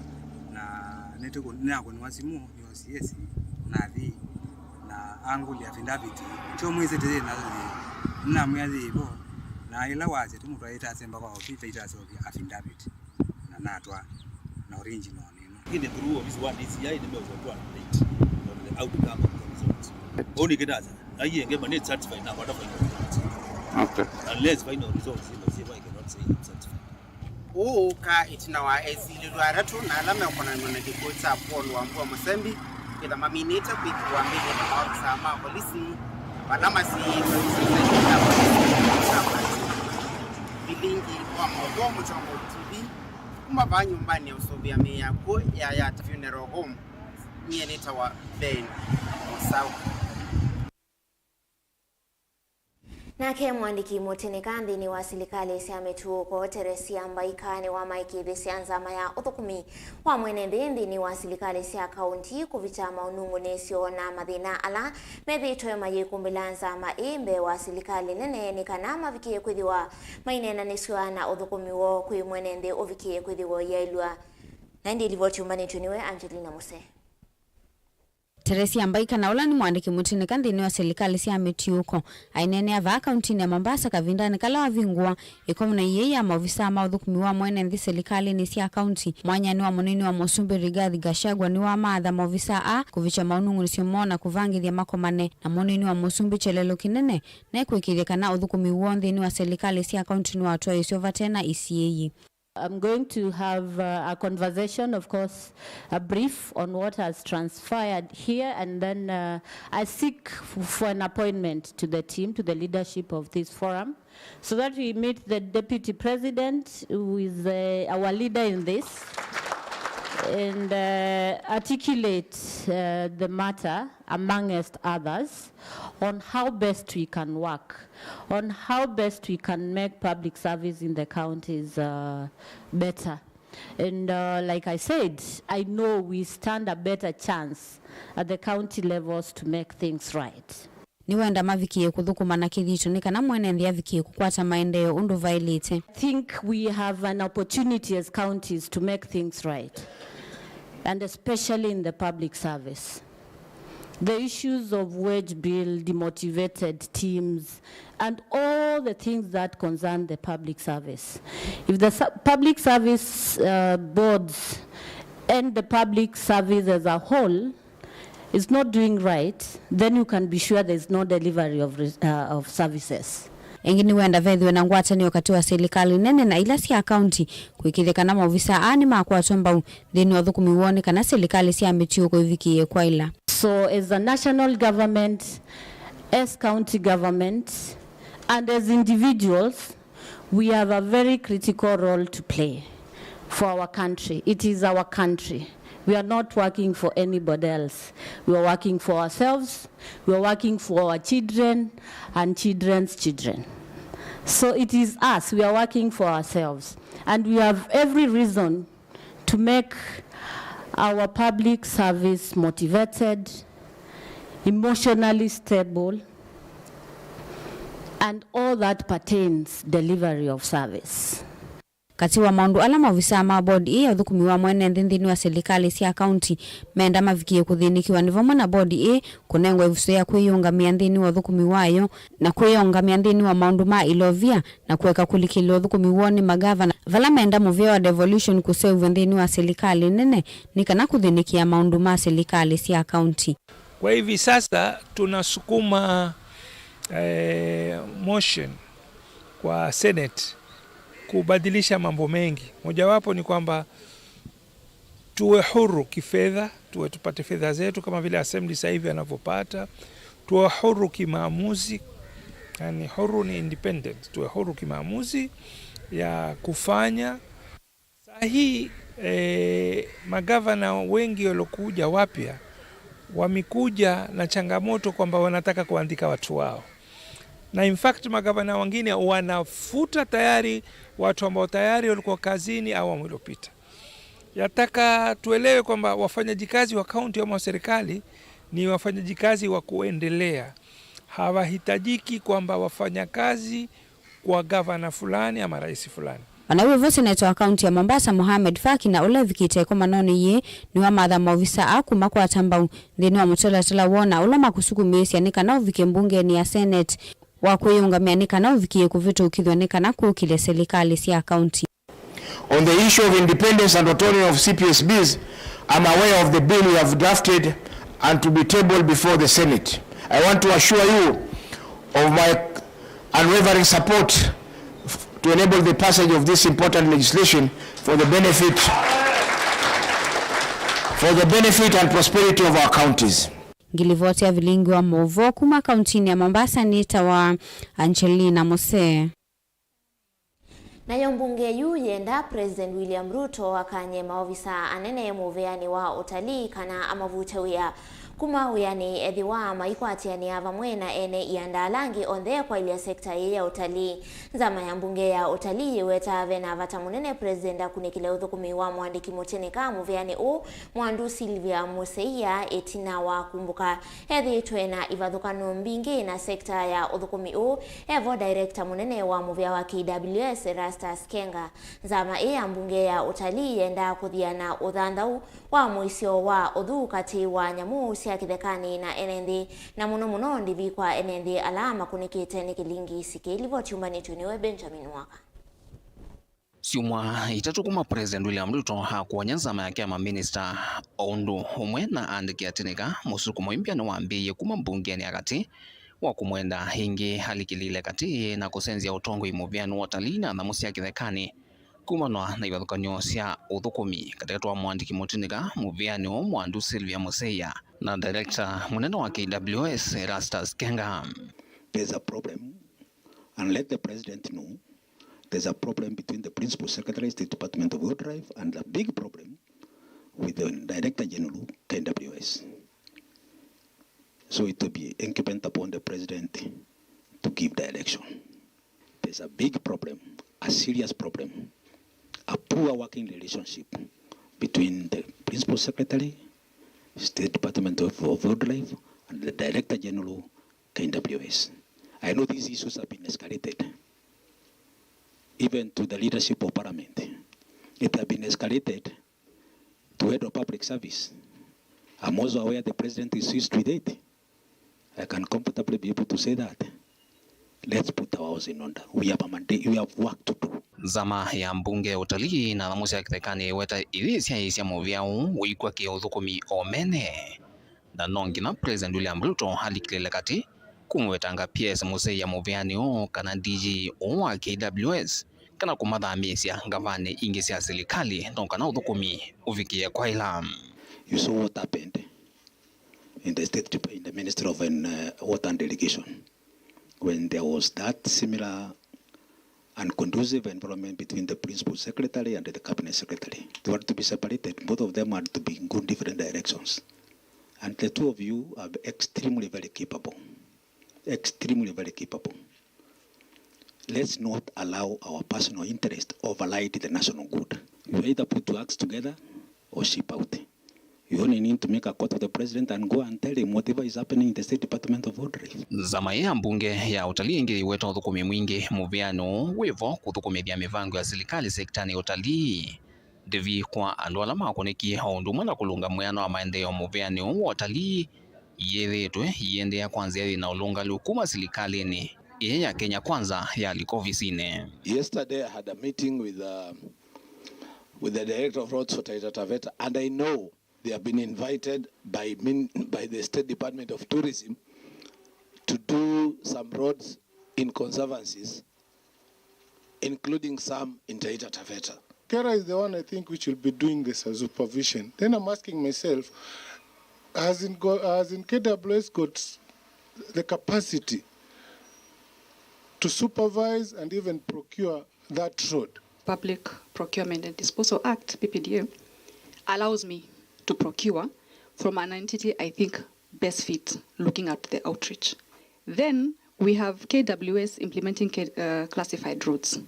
Na nĩtũkũ- nĩnakũniwa simũ nĩ O C S, nathi na angũlya affidavit. Kyo mwĩsĩ tĩyĩ nayo yĩ. Nĩnamwĩa yĩ vo, na ĩla wasya tũmũtwaĩte asemba kwa ofisi taitasovya affidavit, na natwa na original nĩno. Lakini through ofisi wa D C I nĩmeũkũtwaa update on the outcome of the results. Ũu nĩ kĩtasa. Aiye ngema nĩ satisfied na kwata final results. Okay. Unless final results, you know, C M I cannot say I'm satisfied. Ũũ ũkaa ĩtina wa esilĩlwa atatũ na ala mekonanw'a na kĩkw'ũ kya Paul Wambua Mũsembi kwĩtha maminĩte kwĩkĩwa mbĩlĩ nĩ maovisaa ma volisi vala masiĩĩtwe ĩsĩsenĩ ya volisi kya Matu. Vilingi wa maũvoo Mũtongo T V kuma vaa nyũmbanĩ ya ũsũvĩa mĩĩ ya kw'ũ ya Yatta Funeral Home, nyie nĩtawa Ben Mũsaũ. Nake mũandĩki mũtĩnĩka nthĩnĩ wa silikalĩ sya mĩtuo Teresia Mbaika nĩwamaĩkĩĩthĩsya nzama ya ũthũkũmi wa mwene nthĩ nthĩnĩ wa silikalĩ sya kaunti kũvita maũnungunĩsyo na mathĩna ala methĩĩtwe mayĩkumbĩla nzama ĩĩ mbee wa silikalĩ nene nĩ kana mavikĩe kwĩthĩwa maineenanĩsw'a na ũthũkũmi woo kwĩ mwene nthĩ ũvikĩe kwĩthĩwa ũyaĩlw'a. Na ĩndĩ livoti yũmbanĩtw'e nĩwe Angelina Muse. Teresia Mbaika, na ũla nĩ mũandĩki mũtĩnĩka nthĩnĩ wa silikalĩ sya mĩtiũko, aineenea vaa kauntinĩ ya Mombasa kavindanĩ kala wavingũa ĩkomano ĩĩ ya maovisaa ma ũthũkũmi wa mwene nthĩ silikalĩnĩ sya kaunti. Mwanyanĩ wa mũnini wa mũsumbĩ Rigathi Gachagua nĩwamaatha maovisaa aa kũvikya maũnung'unĩsyo moo na kũvangĩthya makomane na mũnini wa mũsumbĩ kyelelo kĩnene, na ĩkũĩkĩĩthya kana ũthũkũmi woo nthĩnĩ wa silikalĩ sya kaunti nĩwatwaĩĩsw'a vate na isiĩĩi. I'm going to have uh, a conversation, of course, a brief on what has transpired here, and then uh, I seek f- for an appointment to the team, to the leadership of this forum, so that we meet the deputy president, who is uh, our leader in this, and uh, articulate uh, the matter, amongst others, on how best we can work, on how best we can make public service in the counties uh, better. And uh, like I said, I know we stand a better chance at the county levels to make things right. Nĩwenda mavikĩe kũthũkũma na kĩthito nĩ kana mwene nthĩ avikĩe kũkwata maendeeo ũndũ vaĩlĩte. I think we have an opportunity as counties to make things right, and especially in the public service. The issues of wage bill, demotivated teams, and all the things that concern the public service. If the su- public service uh, boards and the public service as a whole is not doing right, then you can be sure there is no delivery of, res- uh, of services. Ĩngĩ nĩwenda vethĩwe na ngwatanĩo katĩ wa silikalĩ nene na ila sya kaunti kũĩkĩĩthya kana maovisa aa nĩmakwatwa mbau nthĩnĩ wa ũthũkũmi woo nĩ kana silikalĩ sya mĩtiũko ivikĩĩe kwaĩla. So as a national government, as county government, and as individuals, we have a very critical role to play for our country. It is our country. We are not working for anybody else. We are working for ourselves. We are working for our children and children's children. So it is us. We are working for ourselves. And we have every reason to make our public service motivated, emotionally stable, and all that pertains delivery of service. Katĩ wa maũndũ ala maovisaa ma board ĩĩ ya ũthũkũmi wa mwene nthĩ nthĩnĩ wa silikalĩ sya kaunti menda mavikĩe kũthĩnĩkĩwa nĩ vamwe na board ĩĩ kũnengwa ĩvuso ya kwĩyĩũngamĩa nthĩnĩ wa ũthũkũmi wayo na kwĩyĩũngamĩa nthĩnĩ wa maũndũ ma ilovia na kũeka kũlikĩlĩlwa ũthũkũmi woo nĩ magavana, vala menda mũvea wa devolution kũseũvw'a nthĩnĩ wa silikalĩ nene nĩ kana kũthĩnĩkĩa maũndũ ma silikalĩ sya kaunti. Kwa hivi sasa tunasukuma eh, motion kwa Senate kubadilisha mambo mengi. Mojawapo ni kwamba tuwe huru kifedha, tuwe tupate fedha zetu kama vile assembly sasa hivi anavyopata, tuwe huru kimaamuzi, yani huru ni independent, tuwe huru kimaamuzi ya kufanya. Saa hii eh, magavana wengi waliokuja wapya wamekuja na changamoto kwamba wanataka kuandika watu wao, na in fact magavana wengine wanafuta tayari watu ambao tayari walikuwa kazini awamu iliyopita. Yataka tuelewe kwamba wafanyajikazi wa kaunti ama wa serikali ni wafanyajikazi wa kuendelea. Hawahitajiki kwamba wafanya kazi kwa gavana fulani ama rais fulani. Ona wĩ vo, seneta wa kaunti ya Mombasa Mohamed Faki na ũla evikĩte ĩkomanonĩ yĩĩ nĩwamatha maovisa aa kũmakwata mbau nthĩnĩ wa mũtalatala woo na ũla makũsukumĩĩsya nĩ kana ũvike mbungenĩ ya Senate wa kwĩyĩũngamĩa nĩ kana ũvikĩe kũvĩtũkĩthw'a nĩ kana kũkĩle silikalĩ sya kaunti. On the issue of independence and autonomy of C P S Bs, I'm aware of the bill you have drafted and to be tabled before the Senate. I want to assure you of my unwavering support f- to enable the passage of this important legislation for the benefit for the benefit and prosperity of our counties. Ngilivoti ya vilingi wa mauvoo kuma kauntinĩ ya Mombasa nĩtawa Angelina Musee. Nayo mbunge yu yendaa President William Ruto akany'e maovisa anene mũvĩanĩ wa ũtalii kana amavute wĩa kuma wĩanĩ ethĩwa maikwatĩanĩa vamwe na ene ianda ala angĩ onthe kwaĩlya sekta ĩĩ ya ũtalii. Nzama ya mbunge ya ũtalii yĩwetaa ve na vata mũnene President akunĩkĩle ũthũkũmi wa mũandĩki mũtĩnĩka mũvĩanĩ ũũ, Mwandu Sylvia Mũseia, ĩtina wa kumbũka ethĩĩtwe na ivathũkano mbingĩ na sekta ya ũthũkũmi ũũ. Evo director mũnene wa mũvĩa wa K W S, Erastus Kenga. Nzama ĩĩ ya mbunge ya ũtalii yendaa kũthĩa na ũthanthau wa mũisyo wa ũthũku katĩ wa nyamũ sya kĩthekanĩ na ene nthĩ, na mũno mũno ndĩvi kwa ene nthĩ ala makũnĩkĩte nĩ kĩlingisi kĩĩ. Livoti yumbanĩtw'e nĩwe Benjamin Waka. Syumwa itatũ kuma President William Ruto akwony'a nzama yake ya maminista o ũndũ ũmwe na aandĩki atĩnĩka, mũsukumo wĩ mbĩa nĩwambĩĩie kuma mbungenĩ ya katĩ wa kũmwenda ĩngĩ alikĩlĩĩle katĩ na kũsenzya ũtongoi mũvĩanĩ wa ũtalii na nyamũ sya kĩthekanĩ kumanwa na ivathũkany'o sya ũthũkũmi katĩkatĩ wa mũandĩki mũtĩnĩka mũvĩanĩ ũũ Mwandu Sylvia Mũseia na director mũnene wa K W S Erastus Kenga. There's a problem, and let the president know, there's a problem between the Principal Secretary, State Department of Wildlife, and a big problem with the Director General, K W S. So it will be incumbent upon the president to give direction. There's a big problem, a serious problem, a poor working relationship between the Principal Secretary, State Department of, of Wildlife, and the Director General, K W S. I know these issues have been escalated even to the leadership of parliament. It has been escalated to head of public service. I'm also aware the president is used with it. I can comfortably be able to say that. Let's put our house in order. We have a mandate, we have work to do. Nzama ya mbunge ya ũtalii na nyamũ sya kĩthekanĩ ĩweta ĩyĩsyaĩĩsya mũvĩa ũũ ũikw'a kĩ ũthũkũmi o mene. Na no nginya President William Ruto alikĩlĩĩle katĩ kũmũvetanga P S Mũseia mũvĩanĩ ũũ kana D G ũũ wa K W S, kana kũmathamĩĩsya ngavanĩ ingĩ sya silikalĩ no kana ũthũkũmi ũvikĩe kwaĩla. You saw what happened in the state dep-, in the Ministry of, uh, Water and Irrigation, when there was that similar unconducive environment between the principal secretary and the cabinet secretary. They were to be separated. Both of them had to be go different directions. And the two of you are extremely very capable. Extremely very capable. Let's not allow our personal interest override the national good. You either put your acts together or ship out. You only need to make a court of the president and go and tell him whatever is happening in the State Department of Wildlife. Nzama ya mbunge ya ũtalii ĩngĩ ĩweta ũthũkũmi mwingĩ mũvĩanĩ ũũ wĩvo kũthũkũmĩthya mĩvango ya silikalĩ sektanĩ ya ũtalii. Ndĩvi kwa andũ ala makũnĩkie o ũndũ ũmwe na kũlũnga mwĩano wa maendeeo mũvĩanĩ ũũ wa ũtalii yĩthĩĩtwe iendeea kwa nzĩa yĩna ũlũngalu kuma silikalĩnĩ ĩĩ ya Kenya Kwanza yalika ovisinĩ. Yesterday I had a meeting with, uh, with the director of roads for Taita Taveta, and I know they have been invited by min-, by the State Department of Tourism to do some roads in conservancies, including some in Taita Taveta. KeRRA is the one, I think, which will be doing this as supervision. Then I'm asking myself, has in go-, has in K W S got the capacity to supervise and even procure that road? Public Procurement and Disposal Act, P P D A, allows me to procure from an entity I think best fit looking at the outreach. Then we have K W S implementing K-, uh, classified roads.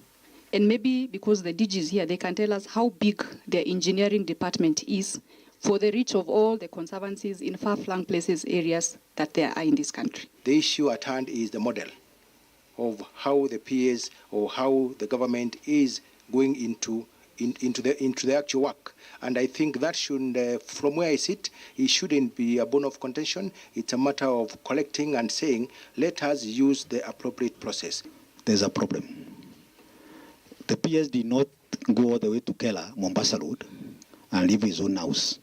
And maybe because the D G is here, they can tell us how big their engineering department is for the reach of all the conservancies in far-flung places, areas that there are in this country. The issue at hand is the model of how the P As or how the government is going into, in, into the, into the actual work. And I think that should, uh, from where I sit, it shouldn't be a bone of contention. It's a matter of collecting and saying, let us use the appropriate process. There's a problem. The P S did not go all the way to KeRRA, Mombasa Road, and leave his own house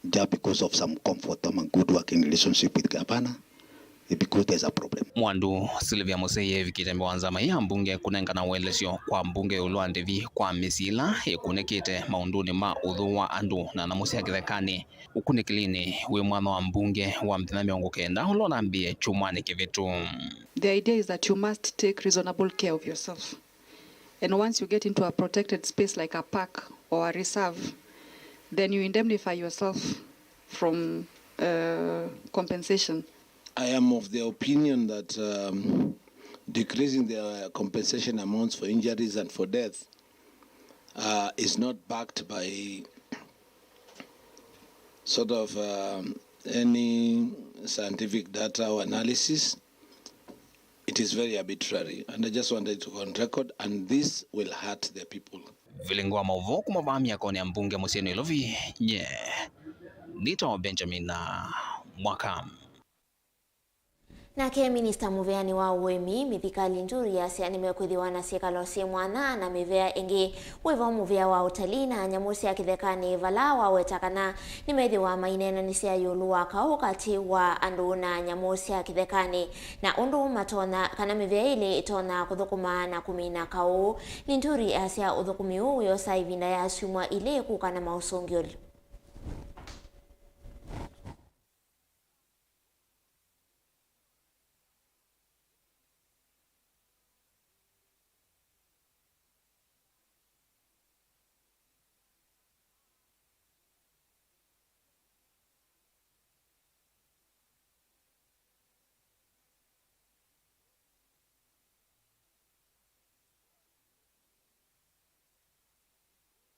just because of some comfort ama good working relationship with governor, it's because there's a problem. Mwandu Sylvia Mũseia evikĩte mbee wa nzama ya mbunge kũnengana ũelesyo kwa mbunge ĩũlũ wa ndĩvi kwa mĩsyĩ ĩla ĩkunĩkĩte maũndũnĩ ma ũthũũ wa andũ na nyamũ sya kĩthekanĩ ũkunĩkĩlinĩ wĩ mwanya wa mbunge wa mĩthenya mĩongo kenda ũla ũnambĩĩe kyumwanĩ kĩvĩtu. The idea is that you must take reasonable care of yourself. And once you get into a protected space like a park or a reserve, then you indemnify yourself from, uh, compensation. I am of the opinion that, um, decreasing the compensation amounts for injuries and for death, uh, is not backed by sort of, um, any scientific data or analysis. It is very arbitrary, and I just wanted to go on record, and this will hurt the people. Vilingi wa maũvoo kuma vaa myakonĩ ya mbunge mũsyĩ Nairobi, nye Nĩtawa Benjamin, uh, Mwaka. Nake minista mũveanĩ wa ũĩmi, Mithika Linturi, asya nĩmekwĩthĩwa na syĩkalo syĩ mwanya na mĩvĩa ĩngĩ. Wĩ vau mũvĩa wa ũtalii na nyamũ sya kĩthekanĩ, vala waweta kana nĩmethĩwa maineenanĩsya ĩũlũ wa kaũ katĩ wa andũ na nyamũ sya kĩthekanĩ, na ũndũ matonya, kana mĩvĩa ĩlĩ ĩtonya kũthũkũma na kũmina kaũ. Linturi asya ũthũkũmi ũũ wĩosa ĩvinda ya syumwa ilĩ kũka na maũsũngĩũli.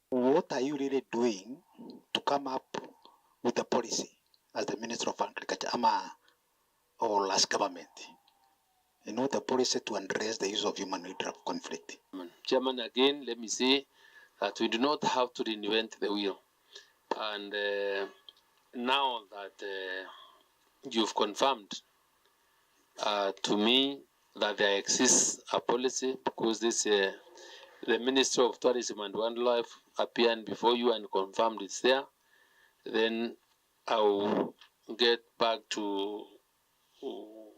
What are you really doing to come up with a policy as the Minister of Agriculture, ama, or as government? You know, the policy to address the issue of human-wildlife conflict. Chairman, again, let me say that we do not have to reinvent the wheel. And, uh, now that, uh, you've confirmed, uh, to me that there exists a policy, because this, uh, the Ministry of Tourism and Wildlife appeared before you and confirmed it's there, then I'll get back to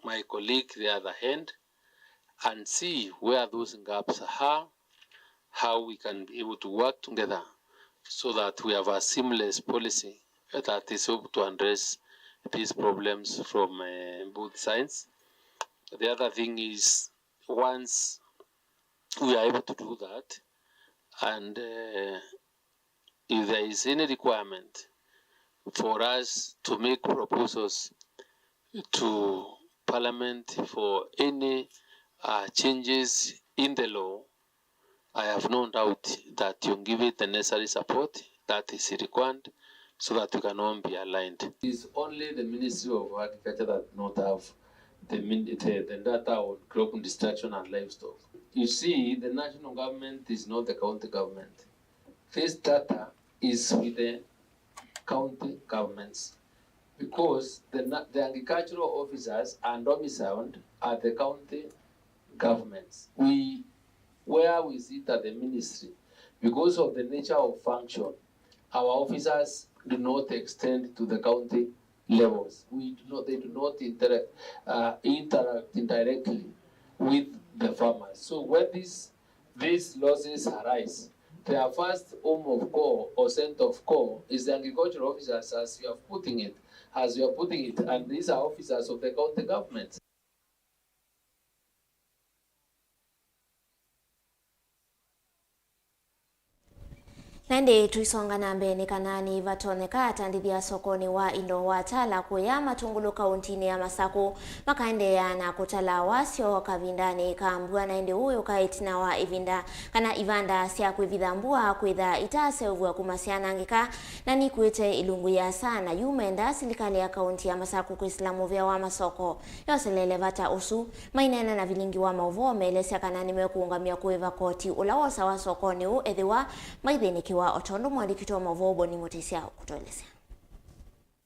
my colleague the other hand and see where those gaps are, how we can be able to work together so that we have a seamless policy that is able to address these problems from, uh, both sides. The other thing is, once we are able to do that, and, uh, if there is any requirement for us to make proposals to Parliament for any, uh, changes in the law, I have no doubt that you'll give it the necessary support that is required so that we can all be aligned. It is only the Ministry of Agriculture that do not have the, min- the, the data on crop destruction and livestock. You see, the national government is not the county government. This data is with the county governments because the, na- the agricultural officers are domiciled at the county governments. We, where we sit at the ministry, because of the nature of function, our officers do not extend to the county levels. We do not, they do not interact, uh, interact directly with the farmers. So when these, these losses arise, their first home of call or center of call is the agricultural officers, as you are putting it, as you are putting it, and these are officers of the county government. Na ĩndĩ tũisonga na mbee, nĩ kana nĩvatonyeka atandĩthya sokonĩ wa indo wa Tala kũya Matungulu kauntinĩ ya Masakũ makaendeea na kũtala wasyo kavindanĩ ka mbua, na ĩndĩ ũũ yũka ĩtina wa ĩvinda kana ivanda sya kwĩvitha mbua kwĩtha itaseũvw'a kuma syanangĩka, na nikuĩte ilungu ya saa, na yu menda silikalĩ ya kaunti ya Masakũ kwĩsĩla mũvĩa wa masoko yoselele vata ũsu. Maineena na vilingi wa maũvoo, meelesya kana nĩmekũũngamya kũĩva koti ũla wosawa sokonĩ ũũ ethĩwa maithĩnĩkĩwa, o tondũ mũandĩki witũ wa maũvoo Boni Mũtĩsya ũkũtũelesya.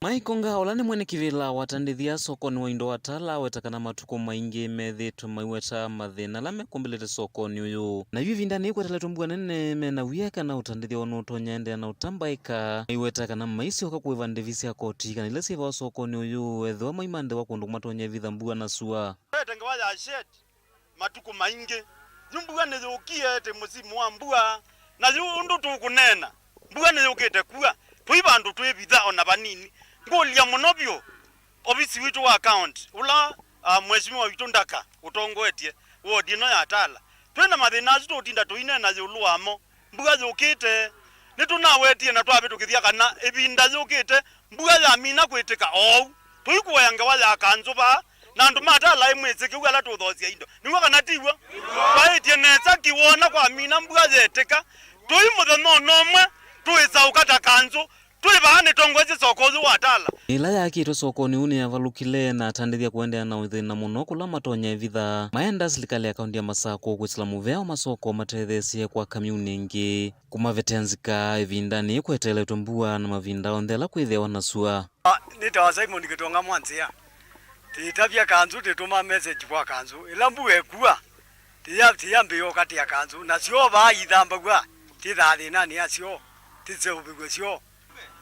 Mike Onga, ũla nĩ mwene kĩvĩla wa atandĩthya sokonĩ wa indo wa Tala, aweta kana matukũ maingĩ methĩĩtwe maiweta mathĩna ala mekũmbĩlĩte sokonĩ ũyũ. Na yu ĩvindanĩ yĩĩ kweteletwe mbua nene, mena wia kana ũtandĩthya woo nũtonya endeea na ũtambaĩka. Maiweta kana maisyoka kũĩva ndĩvi sya koti kana ila syĩvawa sokonĩ ũyũ, ethĩwa maima ndewa kũndũ kũmatonya ĩvitha mbua na sua. Twete ngewa ya shed matukũ maingĩ. Yu mbua nĩyũkie, tĩ mũsimu wa mbua, na yu ũndũ tũkũneena, mbua nĩyũkĩte kua, tũi vandũ twĩvitha o na vanini. Ngũlya mũno vyũ ovisi witũ wa county, ũla, ah, Mheshimiwa witũ Ndaka ũtongoetye wodi ĩno ya Tala. Twĩ na mathĩna asu tũũtinda tũineena ĩũlũ wamo. Mbua yũkĩte. Nĩtũnawetie na twavĩtũkĩthya kana ĩvinda yũkĩte mbua yamina kwĩtĩka oou. Tũikũea ngewa ya kanzũ vaa, na andũ ma Tala ĩ mwĩsĩ kĩu ala tũũthoosya indo. Nĩw'o kana ti w'o? Twaĩtye nesa ki woona kwamina mbua yetĩka. Tũi mũthenya o na ũmwe tũĩsaũka ta kanzũ. Twĩ vaa nĩtongoesye soko ũyũ wa Tala. Ĩla yaakĩtwe sokonĩ ũũ nĩyavalũkile na atandĩthya kũendeea na ũthĩna mũno kũla matonya ĩvitha. Maenda silikalĩ ya kaũntĩ ya Masakũ kwĩsĩla mũvea wa masoko matetheesye kwaka myuunĩ ĩngĩ. Kũmavetea nzika ĩvindanĩ kweteeletwe mbua na mavinda onthe ala kwĩthĩawa na sua. Ah, nĩtawa Simon Kĩtonga Mwanzĩa. Tĩtavya kanzũ, tĩtũma message kwa kanzũ. Ĩla mbua ĩkua, tĩya-, tĩyambĩĩa ũkatĩa kanzũ. Na syoo vaa ithambaw'a, tĩthaa thĩnanĩ ya syoo, tĩseũvĩw'e syoo.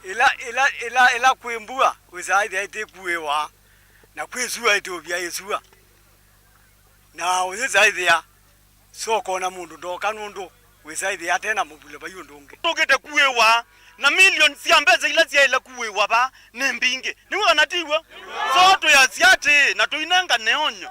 Ĩla, ĩla, ĩla, ĩla kwĩ mbua, wĩsaa ĩthĩa ĩtĩkuĩwa, na kwĩ sua ĩtũvya ĩsua. Na ũyĩsa ĩthĩa soko na mũndũ ndoka nũndũ wĩsa ĩthĩa ate na mũvule vai ũndũ ũngĩ. Tũkĩte kuĩwa na milioni sya mbesa ila syaĩle kuĩwa va nĩ mbingĩ. Nĩw'o kana tiw'o? So twĩasya atĩĩ, na tũinengane onyo.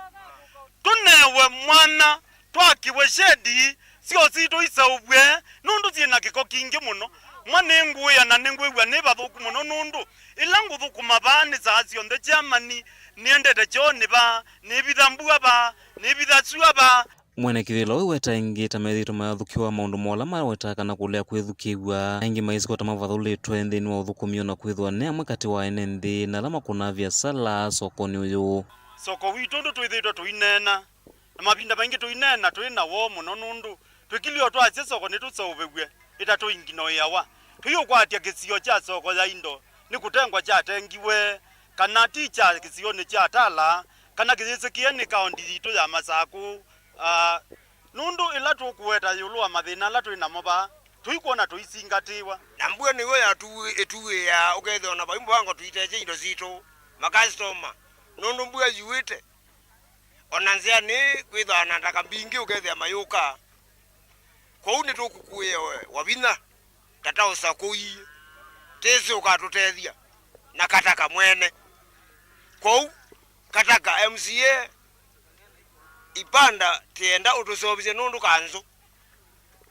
Tũnewe mwanya, twakĩwe shedi, syoo sitũ iseũvw'e, nũndũ syĩ na kĩko kingĩ mũno. Mwa nĩngũĩa na nĩngwĩw'a nĩ vathũku mũno nũndũ ĩla ngũthũkũma vaa nĩ saa syonthe Germany, nĩendete kyoonĩ vaa, nĩvitha mbua vaa, nĩvitha sua vaa. Mwene kĩvĩla ũũ weta ĩngĩ ta methĩĩtwe mayathũkĩwa maũndũ mola mawetaa kana kũlea kwĩthukĩĩw'a. Aingĩ maisĩ kwata mavathũlĩtwe nthĩnĩ wa ũthũkũmi o na kwĩthĩwa nĩ amwe katĩ wa ene nthĩ na ala makũnaa viasala sokonĩ ũyũ. Soko witũ ũndũ twĩthĩĩtwe tũineena, na mavinda maingĩ tũineena twĩ na woo mũno nũndũ twĩkilye o twasya soko nĩtũseũvĩw'e, ĩtatũinginoĩawa. Tũiũkwatya kĩsio kya soko ya indo nĩ kũtengwa kyatengiwe, kana ti kya kĩsionĩ kya Tala, kana kĩyĩsĩkĩe nĩ kaũnti yitũ ya Masakũ. Ah, nũndũ ĩla tũkũweta ĩũlũ wa mathĩna ala twĩ namo vaa, tũikwona tũisingatĩĩwa. Na mbua nĩw'o yatu-, ĩtuĩaa, ũkethĩa o na vai mũvango tũitethya indo sitũ, makasitoma, nũndũ mbua yuĩte. O na nzĩanĩ kwĩthĩawa na ndaka mbingĩ ũkethĩa mayũka. Kwoou nĩtũkũkũĩa wa vinya, tata ũsakũie, tĩsĩ ũkatũtethya, na Kataka mwene. Kwoou, Kataka M C A, Ipanda, tĩenda ũtũseũvĩsye nũndũ kanzũ.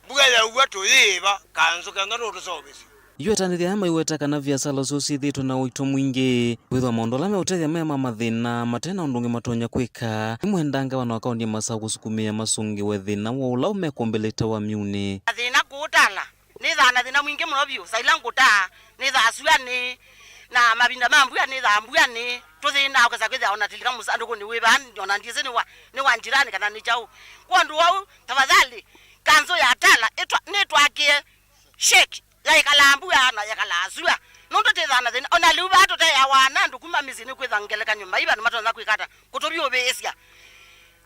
Mbua yaua tũyĩĩva kanzũ kenda nũtũseũvĩsye. Yu atandĩthya aya maiweta kana viasala ũsu syĩthĩĩtwe na ũito mwingĩ, kwĩthĩwa maũndũ ala meũtethya me ma mathĩna, mate na ũndũ ũngĩ matonya kwĩka. Nĩmwendaa ngavana wa kaũnti ya Masakũ kũsukumĩa masũngĩwe thĩna wa ũla ũmekũmbĩlĩte wa myuunĩ. Mathĩna kũũ Tala. Nĩthaa na thĩna mwingĩ mũno vyũ. Saa ila ngũtaa, nĩthaa suanĩ, na mavinda ma mbua, nĩthaa mbuanĩ. Tũthĩnaa ũkesa kwĩthĩa ona tilika mũsandũkũnĩ wĩ vaa, ona ndyĩsĩ nĩ wa, nĩ wa njirani kana nĩ kyaũ. Kwondũ wa ũu, tafadhali, kanzũ ya Tala ĩtwa-, nĩtwakĩe sheki ya ĩkalaa mbua na ĩkalaa sua. Nũndũ tĩthaa na thĩna, ona lĩu vaa tũteawa na andũ kuma mĩsyĩ nĩ kwĩtha ngelekany'o maiva nĩmatonya kwĩka ata kũtũvyũvĩĩsya.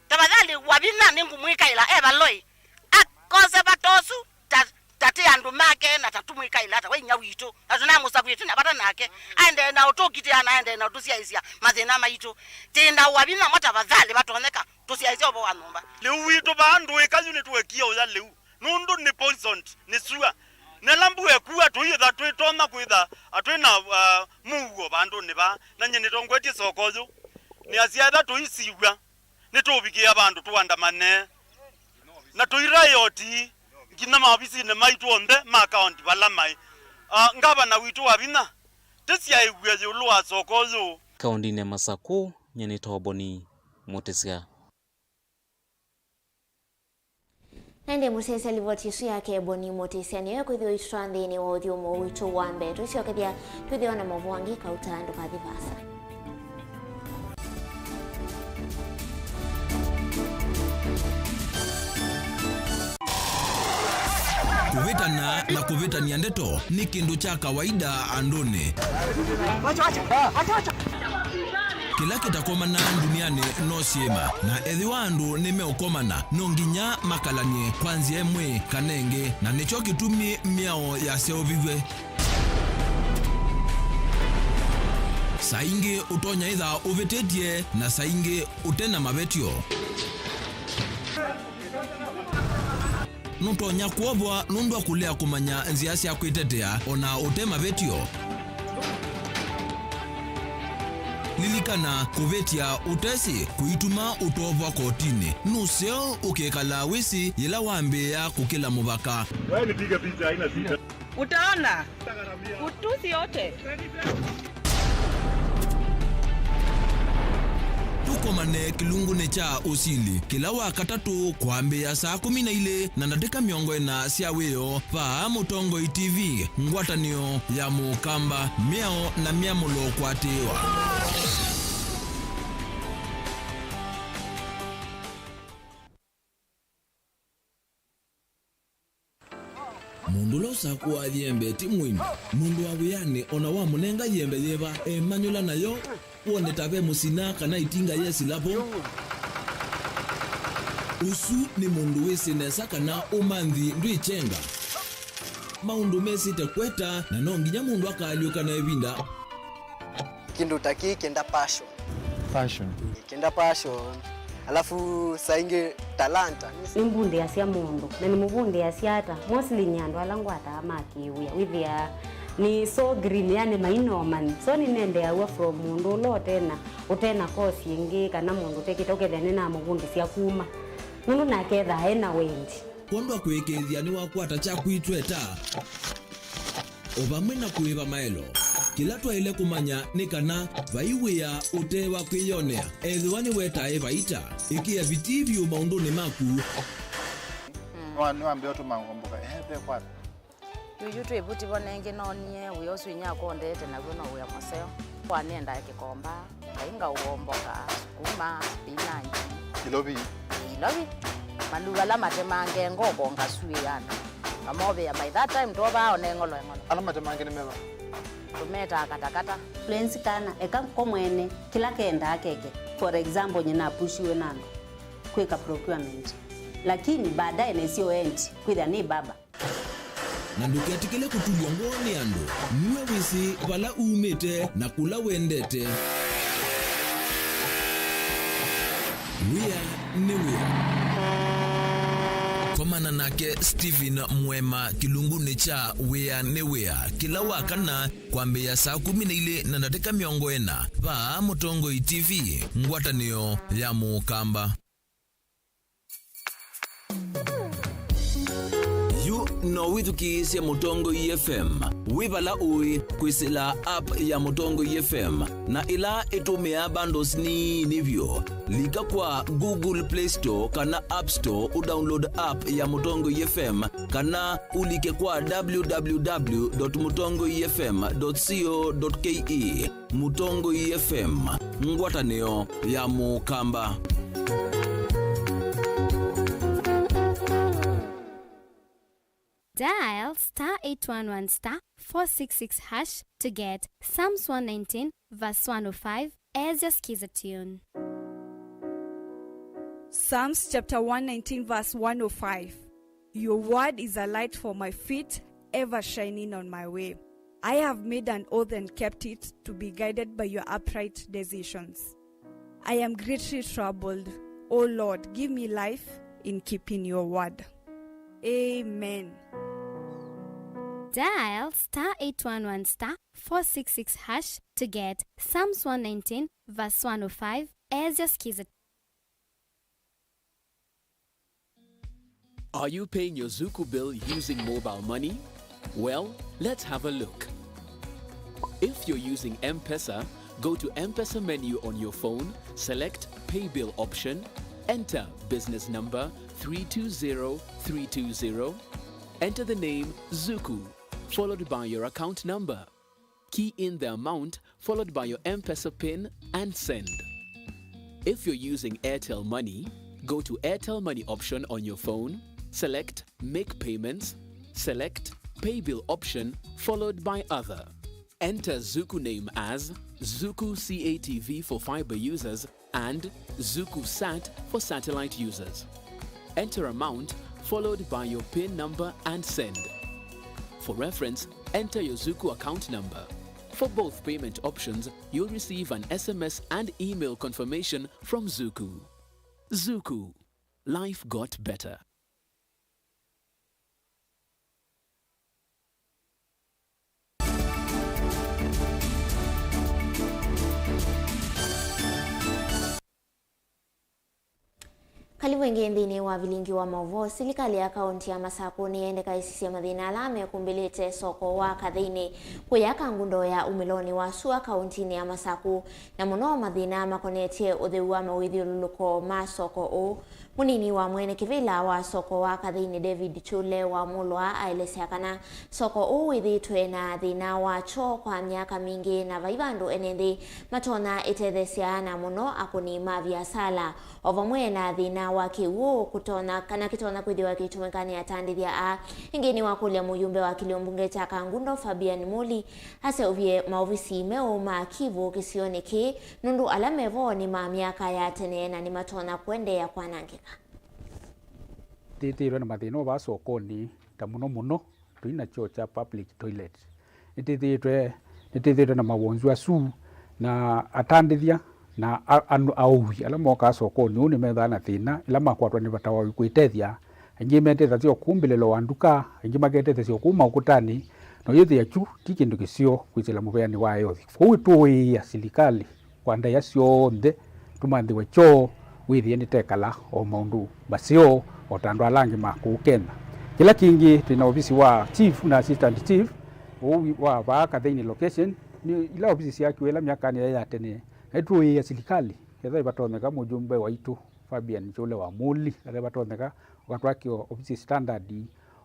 Tafadhali, wa vinya nĩngũmwĩkaĩla e valoi. Akose vata ũsu, ta, ta tĩ andũ make, na ta tũmwĩkaĩla ata we inya witũ. Na tũnamũsakũie twĩ na vata nake. Aendee na ũtũkitĩa na aendee na ũtũsyaĩĩsya mathĩna maitũ. Tĩenda wa vinya mwa tafadhali vatonyeka tũsyaĩĩsye ũvoo wa nyũmba. Lĩu witũ vaa ndũĩka yu nĩtũekie ũya lĩu. Nũndũ nĩ poisoned, nĩ sua. Na ĩla mbua ĩkua tũiĩtha twĩtonya kwĩtha twĩ na, uh, mũuo vandũnĩ vaa. Na nyie nĩtongoetye soko ũyũ. Nĩasya ĩtha tũisiw'a. Nĩtũũvikĩĩa vandũ tũandamane na tũirayoti nginya maovisinĩ maitũ onthe ma kaũnti vala maĩ. Ah, ngavana witũ wa vinya, tĩsyaĩw'e ĩũlũ wa soko ũyũ. Kaũntinĩ ya Masakũ, nyie nĩtawa Boni Mũtĩsya. Na ĩndĩ mũsyaĩĩsya livoti ĩsu yake Boni Mũtĩsya nĩyo ĩkwĩthĩwa ĩitũtwaa nthĩnĩ wa ũthyũmũo witũ wa mbee. Tũisyookethya twĩthĩwa na maũvoo angĩ kauta, ndũkathi vaasa. Kũvĩtana na kũvĩtany'a ndeto nĩ kĩndũ kya kawaida andũnĩ. Kĩla kĩtakomanaa ndunianĩ no syĩma, na ethĩwa andũ nĩmeũkomana, no nginya makalany'e kwa nzĩa ĩmwe kana ĩngĩ, na nĩkyo kĩtumi mĩao yaseũviw'e. Saa ingĩ ũtonya ĩtha ũvĩtĩtye, na saa ingĩ ũte na mavetyo. Nũtonya kwovwa nũndũ wa kũlea kũmanya nzĩa sya kwĩtetea o na ũte mavetyo. Lilikana, kũvĩtya ũtesĩ kũituma ũtovwa kotinĩ. Nũseo ũkĩkalaa wĩsĩ yĩla wambĩĩa kũkĩla mũvaka. Wewe nipige picha, haina shida. Utaona utusi yote. Tuko Komane kĩlungunĩ kya ũsili kĩla wa katatũ kwambĩĩa saa kũmi na ilĩ na ndatĩka mĩongo ĩna sya wĩoo vaa Mũtongoi T V, ngwatanĩo ya Mũkamba, mĩao na myamũlo kũatĩĩwa. Mũndũ ũla ũsakũaa yembe ti mũini. Mũndũ wa wĩanĩ o na wamũnenga yembe yĩva, emanyũla nayo, wone ta ve mũsina kana ĩtinga yesila vo. Ũsu nĩ mũndũ wĩsĩ nesa kana ũmanthi ndwĩkyenga. Maũndũ mesĩte kweta, na no nginya mũndũ akaalyũka na ĩvinda. Kĩndũ ta kĩĩ kĩenda passion. Passion. Kĩenda passion. Alafu saa ingĩ talanta. Nĩmbundĩasya mũndũ, na nĩmũvundĩasya ata? Mostly nĩ andũ ala ngwataa ma kĩwĩa. Wĩthĩaa nĩ so green, yani mainomani. So nĩnendeaw'a from mũndũ ũla ũtena, ũtena course ĩngĩ, kana mũndũ ũtekĩte, ũkethĩa nĩnamũvundĩsya kuma. Nũndũ nake ethaa ena wendi. Kwondũ wa kũĩkĩĩthya nĩwakwata kyaku itweta. O vamwe na kũĩva maelo. Kĩla twaĩle kũmanya nĩ kana vai wĩa ũte wa kwĩyonea. Ethĩwa nĩwetae vaita, ĩkĩa vitii vyũ maũndũnĩ maku. Nĩwa-, nĩwambĩa ũtũma ngomboka, ehe, ve kwata. Yuyu twĩ vuti vo nengĩ noonie wĩa ũsu inyakwa ũndete naw'o no wĩa mũseo. Kwa nĩendae kĩkomba. Kainga ũomboka, sukuma, spinach. Ilovi. Ilovi. Maluva ala matemange ngoko ngasuĩ andũ. Ngamovea by that time twovaa one ng'olo eng'olo. Ala matemange nĩ meva? Tũmetaa katakata. Lenzi kana, eka ko mwene, kĩla kendaa keke. For example, nyina apushiwe na andũ kwĩka procurement. Lakini baadaye nesio endi, kwĩthĩa nĩ baba. Na ndũketĩkĩle kũtulw'a ngoo nĩ andũ. Nue wĩsĩ vala umĩte na kũla wendete. Wĩa nĩ wĩa. Komana nake Stephen Mwema kĩlungunĩ kya Wĩa nĩ Wĩa kĩla wa kana kwambĩĩa saa kũmi na ilĩ na ndatĩka mĩongo ĩna vaa Mũtongoi T V, ngwatanĩo ya Mũkamba. Yu no wĩthukĩĩsye Mũtongoi F M wĩ vala ũĩ kwĩsĩla app ya Mũtongoi F M, na ĩla ĩtũmĩaa bundles nini vyũ. Lika kwa Google Play Store kana App Store ũdownload app ya Mũtongoi F M, kana ũlike kwa w w w dot mũtongoi f m dot co dot k e. Mũtongoi F M, ngwatanĩo ya Mũkamba. Dial star eight one one star four six six hash to get Psalms one nineteen verse one oh five as your Skiza tune. Psalms chapter one nineteen verse one oh five. Your word is a light for my feet, ever shining on my way. I have made an oath and kept it, to be guided by your upright decisions. I am greatly troubled. O Lord, give me life in keeping your word. Amen. Dial star eight one one star four six six hash to get Psalms one nineteen verse one oh five as your Skiza. Are you paying your Zuku bill using mobile money? Well, let's have a look. If you're using M-Pesa, go to M-Pesa menu on your phone, select Pay Bill option, enter business number three two zero three two zero, enter the name Zuku, followed by your account number. Key in the amount followed by your M-Pesa pin and send. If you're using Airtel Money, go to Airtel Money option on your phone, select Make Payments, select Pay Bill option followed by Other. Enter Zuku name as Zuku C A T V for fiber users and Zuku Sat for satellite users. Enter amount followed by your pin number and send. For reference, enter your Zuku account number. For both payment options, you'll receive an S M S and email confirmation from Zuku. Zuku. Life got better. Kalivu ĩngĩ nthĩnĩ wa vilingi wa maũvoo. Silikalĩ ya kaũnti ya Masakũ nĩyendeka ĩsisye mathĩna ala mekumbĩlĩte soko wa Katheinĩ kũya Kangundo ya umĩlonĩ wa sua kaũntinĩ ya Masakũ, na mũno mathĩna makonetye ũtheu wa mawĩthyũlũlũko ma soko ũũ. Mũnini wa mwene kĩvĩla wa soko wa Katheinĩ, David Chule wa Mũlwa, aelesya kana soko ũũ wĩthĩĩtwe na thĩna wa kyoo kwa myaka mingĩ, na vai vandũ ene nthĩ matonya ĩtetheesya, na mũno akũni ma viasala, o vamwe na thĩna wa kĩw'ũ kũtonya, kana kĩtonya kwĩthĩwa kĩitũmĩka nĩ atandĩthya aa. Ĩngĩ nĩwakũlya mũyumbe wa kĩlio mbunge kya Kangundo, Fabian Muli, aseũvye maovisi meũ ma Kivu kĩsionĩ kĩĩ, nũndũ ala mevo nĩ ma myaka ya tene na nĩmatonya kũendeea kwanangĩka. Tĩtĩĩtwe na mathĩna o vaa sokonĩ, ta mũno mũno tũi na kyoo kya public toilet. Nĩtĩthĩĩtwe, nĩtĩthĩĩtwe na mawonzu asu, na atandĩthya na a- andũ aũi ala mokaa sokonĩ ũũ nĩmethaa na thĩna ĩla makwatwa nĩ vata wa kwĩtethya. Aingĩ metethasya o kũu mbĩlĩlo wa nduka, aingĩ maketethasya o kũu maũkũtanĩ, na ũyĩthĩa kyu ti kĩndũ kĩseo kwĩsĩla mũveanĩ wa eothi. Kwoou ĩtũĩĩa silikalĩ kwa ndaĩa syonthe tũmanthĩwe kyoo, wĩthĩe nĩtekala o maũndũ maseo o ta andũ ala angĩ ma kũu Kenya. Kĩla kĩngĩ, twĩ na ovisi wa chief na assistant chief ũu wi- wa vaa Katheinĩ location, nĩ ila ovisi syaakiwe ĩla myakanĩ ya ya tene, na ĩtũĩĩa silikalĩ, ethĩwa ĩvatonyeka mũjumbe waitũ Fabian Chule wa Mũli, ethĩwa ĩvatonyeka ũkatwakĩa ovisi standard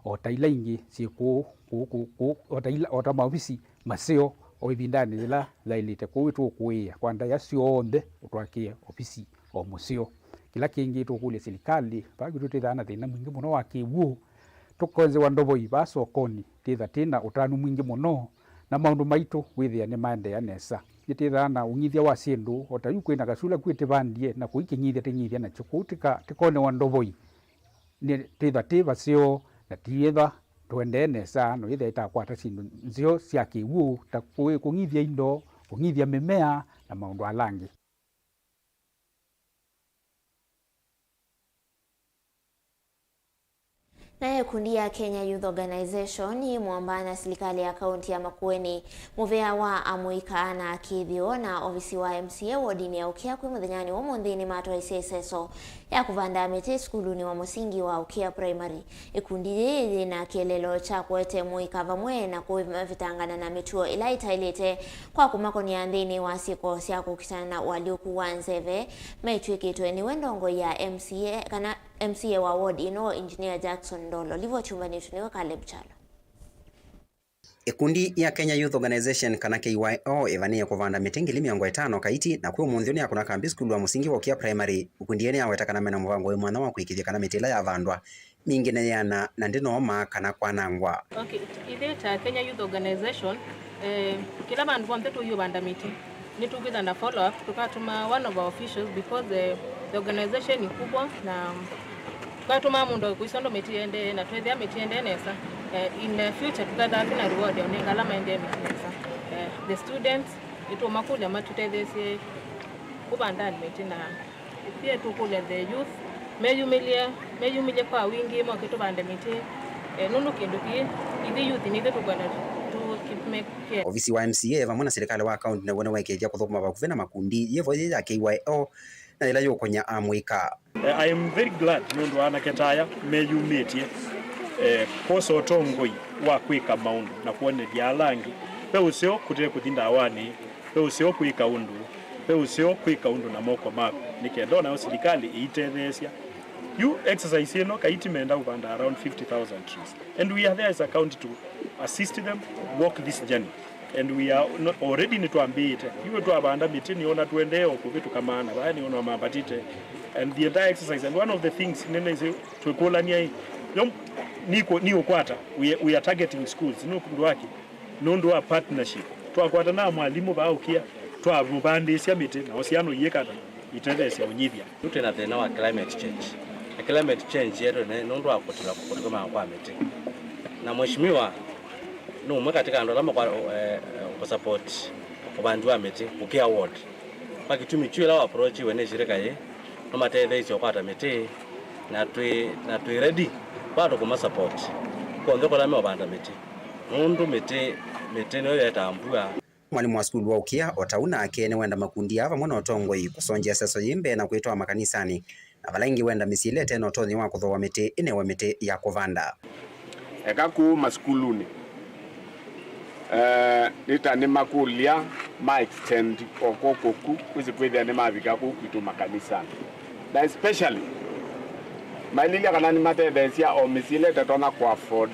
o ta ila ingĩ syĩ kũũ, kũũ, kũũ, kũũ, o ta ila, o ta maovisi maseo o ĩvindanĩ yĩla yaĩlĩte. Kwoou ĩtũkũĩĩa kwa ndaĩa syonthe ũtwakĩe ovisi o mũseo. Kĩla kĩngĩ tũkũlya silikalĩ, vaa kwitũ twĩthaa na thĩna mwingĩ mũno wa kĩw'ũ. Tũkonzewa ndovoi vaa sokonĩ, twĩtha twĩ na ũtanu mwingĩ mũno, na maũndũ maitũ wĩthĩa nĩmaendeea nesa. Nĩtwĩthaa na ũng'ithya wa syĩndũ, o ta yu kwĩ na kasula kwĩ tĩvandie, na kũi kĩng'ithya tĩng'ithya nakyo kũu tĩka- tĩkonewa ndovoi. Nĩ twĩtha twĩ vaseo, na tiĩtha tũendee nesa, no yĩthĩa ĩtakwata syĩndũ nzeo sya kĩw'ũ, ta kũĩ- kũng'ithya indo, kũng'ithya mĩmea, na maũndũ ala angĩ. Nayo ĩkundi ya Kenya Youth Organization yĩ mũamba na silikalĩ ya kaũnti ya Makueni, mũvea wa amũika na kĩthĩo na ovisi wa M C A wodinĩ ya Ũkĩa kwĩ mũthenyanĩ wa ũmũnthĩ nĩmatwaisye ĩseso ya kũvanda mĩtĩ sukulunĩ wa mũsingi wa Ũkĩa Primary. Ĩkundi yĩĩ yĩ na kĩeleelo kya kũete mũika vamwe na kũmavĩtangana na mĩtuo ĩla ĩtaĩlĩte kwa kũmakonĩa nthĩnĩ wa syĩko sya kũkitana na ũalyũku wa nzeve, maitw'ĩkĩtwe nĩwe ndongoi ya M C A, kana M C A wa ward ĩno, Engineer Jackson Ndolo. Livoti yũmbanĩtw'e nĩwe Caleb Kyalo. Ĩkundi ya Kenya Youth Organization, kana K Y O, ĩvanĩĩe kũvanda mĩtĩ ngili mĩongo ĩtano Kaiti, na kwĩ ũmũnthĩ nĩyakũna kambi sukulu wa mũsingi wa Ũkĩa Primary. Ĩkundi yĩĩ nĩyaweta kana mena mũvango wĩ mwanya wa kũĩkĩĩthya kana mĩtĩ ĩla yavandwa mingĩ nĩ yĩana na ndĩnooma kana kwanangwa. Okay, ithyĩ ta Kenya Youth Organization, eh, kĩla vandũ vonthe tũiũvanda mĩtĩ, nĩtũkwĩtha na follow up, tũkatũma one of our officials because, eh, the organization ni kubwa, na tũkatũma mũndũ kũisya ũndũ mĩtĩ ĩendee, na twethĩa mĩtĩ ĩendee nesa, eh, in the future tũkethaa twĩna reward ya ũnenga ala maendee mĩtĩ nesa. Eh, the students, nĩtũũmakũlya matũtetheesye kũvanda mĩtĩ, na pia tũkũlya the youth meyumĩlye, meyumĩlye kwa wingĩ, moke tũvande mĩtĩ, eh, nũndũ kĩndũ kĩĩ, ithyĩ youth nĩ ithyĩ tũkwenda tũkĩmekea. Ovisi wa M C A vamwe na silikalĩ wa kaunti naw'o nĩwaĩkĩĩthya kũthũkũma vakuvĩ na makundi yĩvo yĩ ya K Y O na yĩla yũkũnya amũika. Eh, I am very glad nũndũ anake ta aya meyumĩtye, eh, kwosa ũtongoi wa kwĩka maũndũ na kwonethya ala angĩ ve ũseo kũte kũthi ndawanĩ, ve ũseo kwĩka ũndũ, ve ũseo kwĩka ũndũ na moko maku, nĩ kenda o nayo silikalĩ ĩitetheesya. Yu exercise ĩno, Kaiti menda kũvanda around fifty thousand trees, and we are there as a county to assist them walk this journey. And we are not, already nĩtwambĩĩte. Yu twavanda mĩtĩ, nĩona tũendee o kũvĩtũka maana vaya, nĩona mambatĩte. And the entire exercise, and one of the things nene isi twĩkũlania ĩ, yo, nĩ kũ- nĩ ũkwata, we, we are targeting schools, nĩ ũndũ wake, nũndũ wa partnership. Twakwatana na mwalimũ vaa Ũkĩa, twamũvandĩĩsya mĩtĩ, nao syana iĩkata itetheesya ũnyivya. Yu twĩ na thĩna wa climate change. Na climate change yetu nĩ nũndũ wa kũtũla kũtũkĩmaa kwa mĩtĩ. Na mheshimiwa nĩ ũmwe katika andũ ala makwa eh, kũsupport ũvandi wa mĩtĩ Ũkĩa ward. Kwa kĩtumi kyu ĩla wa approachiwe nĩ shirika yĩ, nũmatetheisye ũkwata mĩtĩ, na twĩ na twĩ ready bado kũma support kwonthe kũla meũvanda mĩtĩ. Nũndũ mĩtĩ mĩtĩ nĩyo yetaa mbua. Mwalimũ wa sukulu wa Ũkĩa, o ta ũu nake, nĩwenda makundi aa vamwe na ũtongoi kũsongy'a seso yĩ mbee na kwĩtwaa makanisanĩ na vala ĩngĩ wenda mĩsyĩ ĩla ĩte na ũtonyi wa kũthooa mĩtĩ ĩnewe mĩtĩ ya kũvanda. Eka kũu masukulunĩ, eh, nĩ ta nĩmakũlya ma extend o kw'oko ku, kwĩsĩ kwĩthĩa nĩmavika kũu kwitũ makanisanĩ. Na especially maililya kana nĩmatetheesya o mĩsyĩ ĩla ĩtatonya kũ afford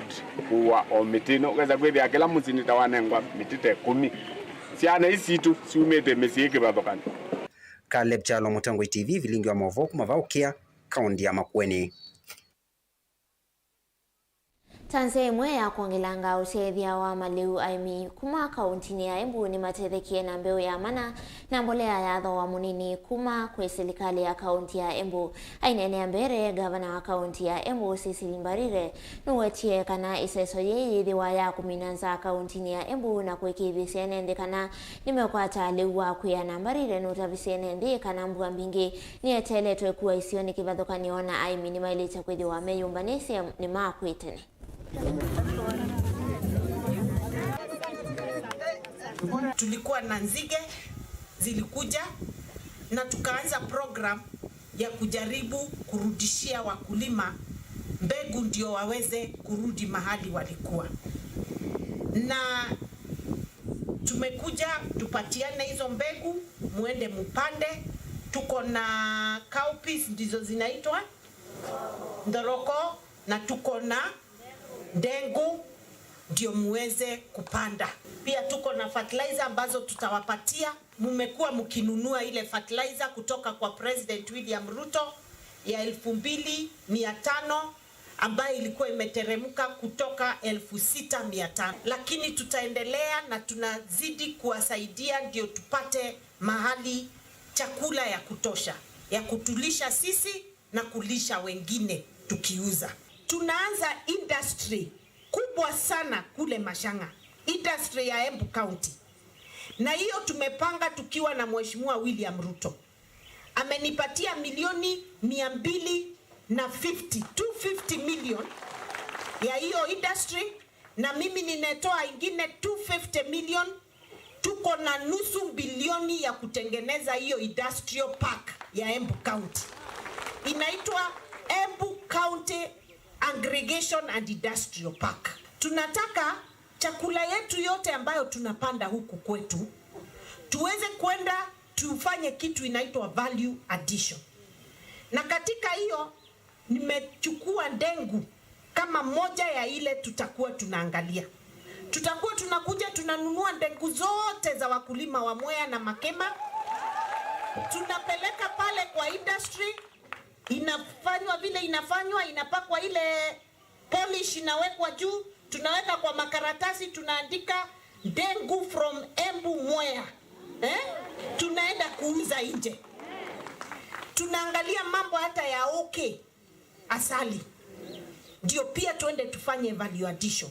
kũũa o mĩtĩ ĩno. Ũkesa kwĩthĩa kĩla mũsyĩ nĩtawanengwa mĩtĩ ta ĩkũmi. Syana ii sitũ syumĩte mĩsyĩ ĩ kĩvathũkany'o. Caleb Kyalo, Mũtongoi T V, vilingi wa maũvoo kuma Vaũkĩa, kaũnti ya Makueni. Ta nzĩa ĩmwe ya kwongelanga ũtethya wa malĩu, aĩmi kuma kaũntinĩ ya Embu nĩmatethekie na mbeũ ya mana na mbolea ya thooa mũnini kuma kwĩ silikalĩ ya kaũnti ya Embu. Aineenea mbere, ngavana wa kaũnti ya Embu, Cecily Mbarire, nũwetie kana ĩseso yĩĩ yĩthĩwa ya kũmina nzaa kaũntinĩ ya Embu na kũĩkĩĩthĩsya ene nthĩ kana nĩmekwata lĩu wa kwĩana. Mbarire nũtavisye ene nthĩ kana mbua mbingĩ nĩyeteeletwe kua isionĩ kĩvathũkany'o na aĩmi nĩmaĩlĩte kwĩthĩwa meyũmbanĩsye nĩmakw'ĩtene. Tulikuwa na nzige zilikuja na tukaanza program ya kujaribu kurudishia wakulima mbegu ndio waweze kurudi mahali walikuwa. Na tumekuja tupatiane hizo mbegu, muende mupande. Tuko na cowpeas ndizo zinaitwa ndoroko, na tuko na ndengu ndio muweze kupanda. Pia tuko na fertilizer ambazo tutawapatia. Mumekuwa mkinunua ile fertilizer kutoka kwa President William Ruto ya elfu mbili mia tano ambayo ilikuwa imeteremka kutoka elfu sita mia tano, lakini tutaendelea na tunazidi kuwasaidia ndio tupate mahali chakula ya kutosha ya kutulisha sisi na kulisha wengine tukiuza. Tunaanza industry kubwa sana kule Mashang'a, industry ya Embu County, na hiyo tumepanga tukiwa na Mheshimiwa William Ruto. Amenipatia milioni mia mbili na fifty, two fifty million ya hiyo industry, na mimi ninatoa ingine two fifty million. Tuko na nusu bilioni ya kutengeneza hiyo industrial park ya Embu County. Inaitwa Embu County Aggregation and Industrial Park. Tunataka chakula yetu yote ambayo tunapanda huku kwetu tuweze kwenda tufanye kitu inaitwa value addition. Na katika hiyo nimechukua ndengu kama moja ya ile tutakuwa tunaangalia. Tutakuwa tunakuja tunanunua ndengu zote za wakulima wa Mwea na Makema, tunapeleka pale kwa industry, inafanywa vile inafanywa, inapakwa ile polish, inawekwa juu, tunaweka kwa makaratasi, tunaandika ndengu from Embu Mwea, eh? Tunaenda kuuza nje. Tunaangalia mambo hata ya okay, asali, ndio pia tuende tufanye value addition.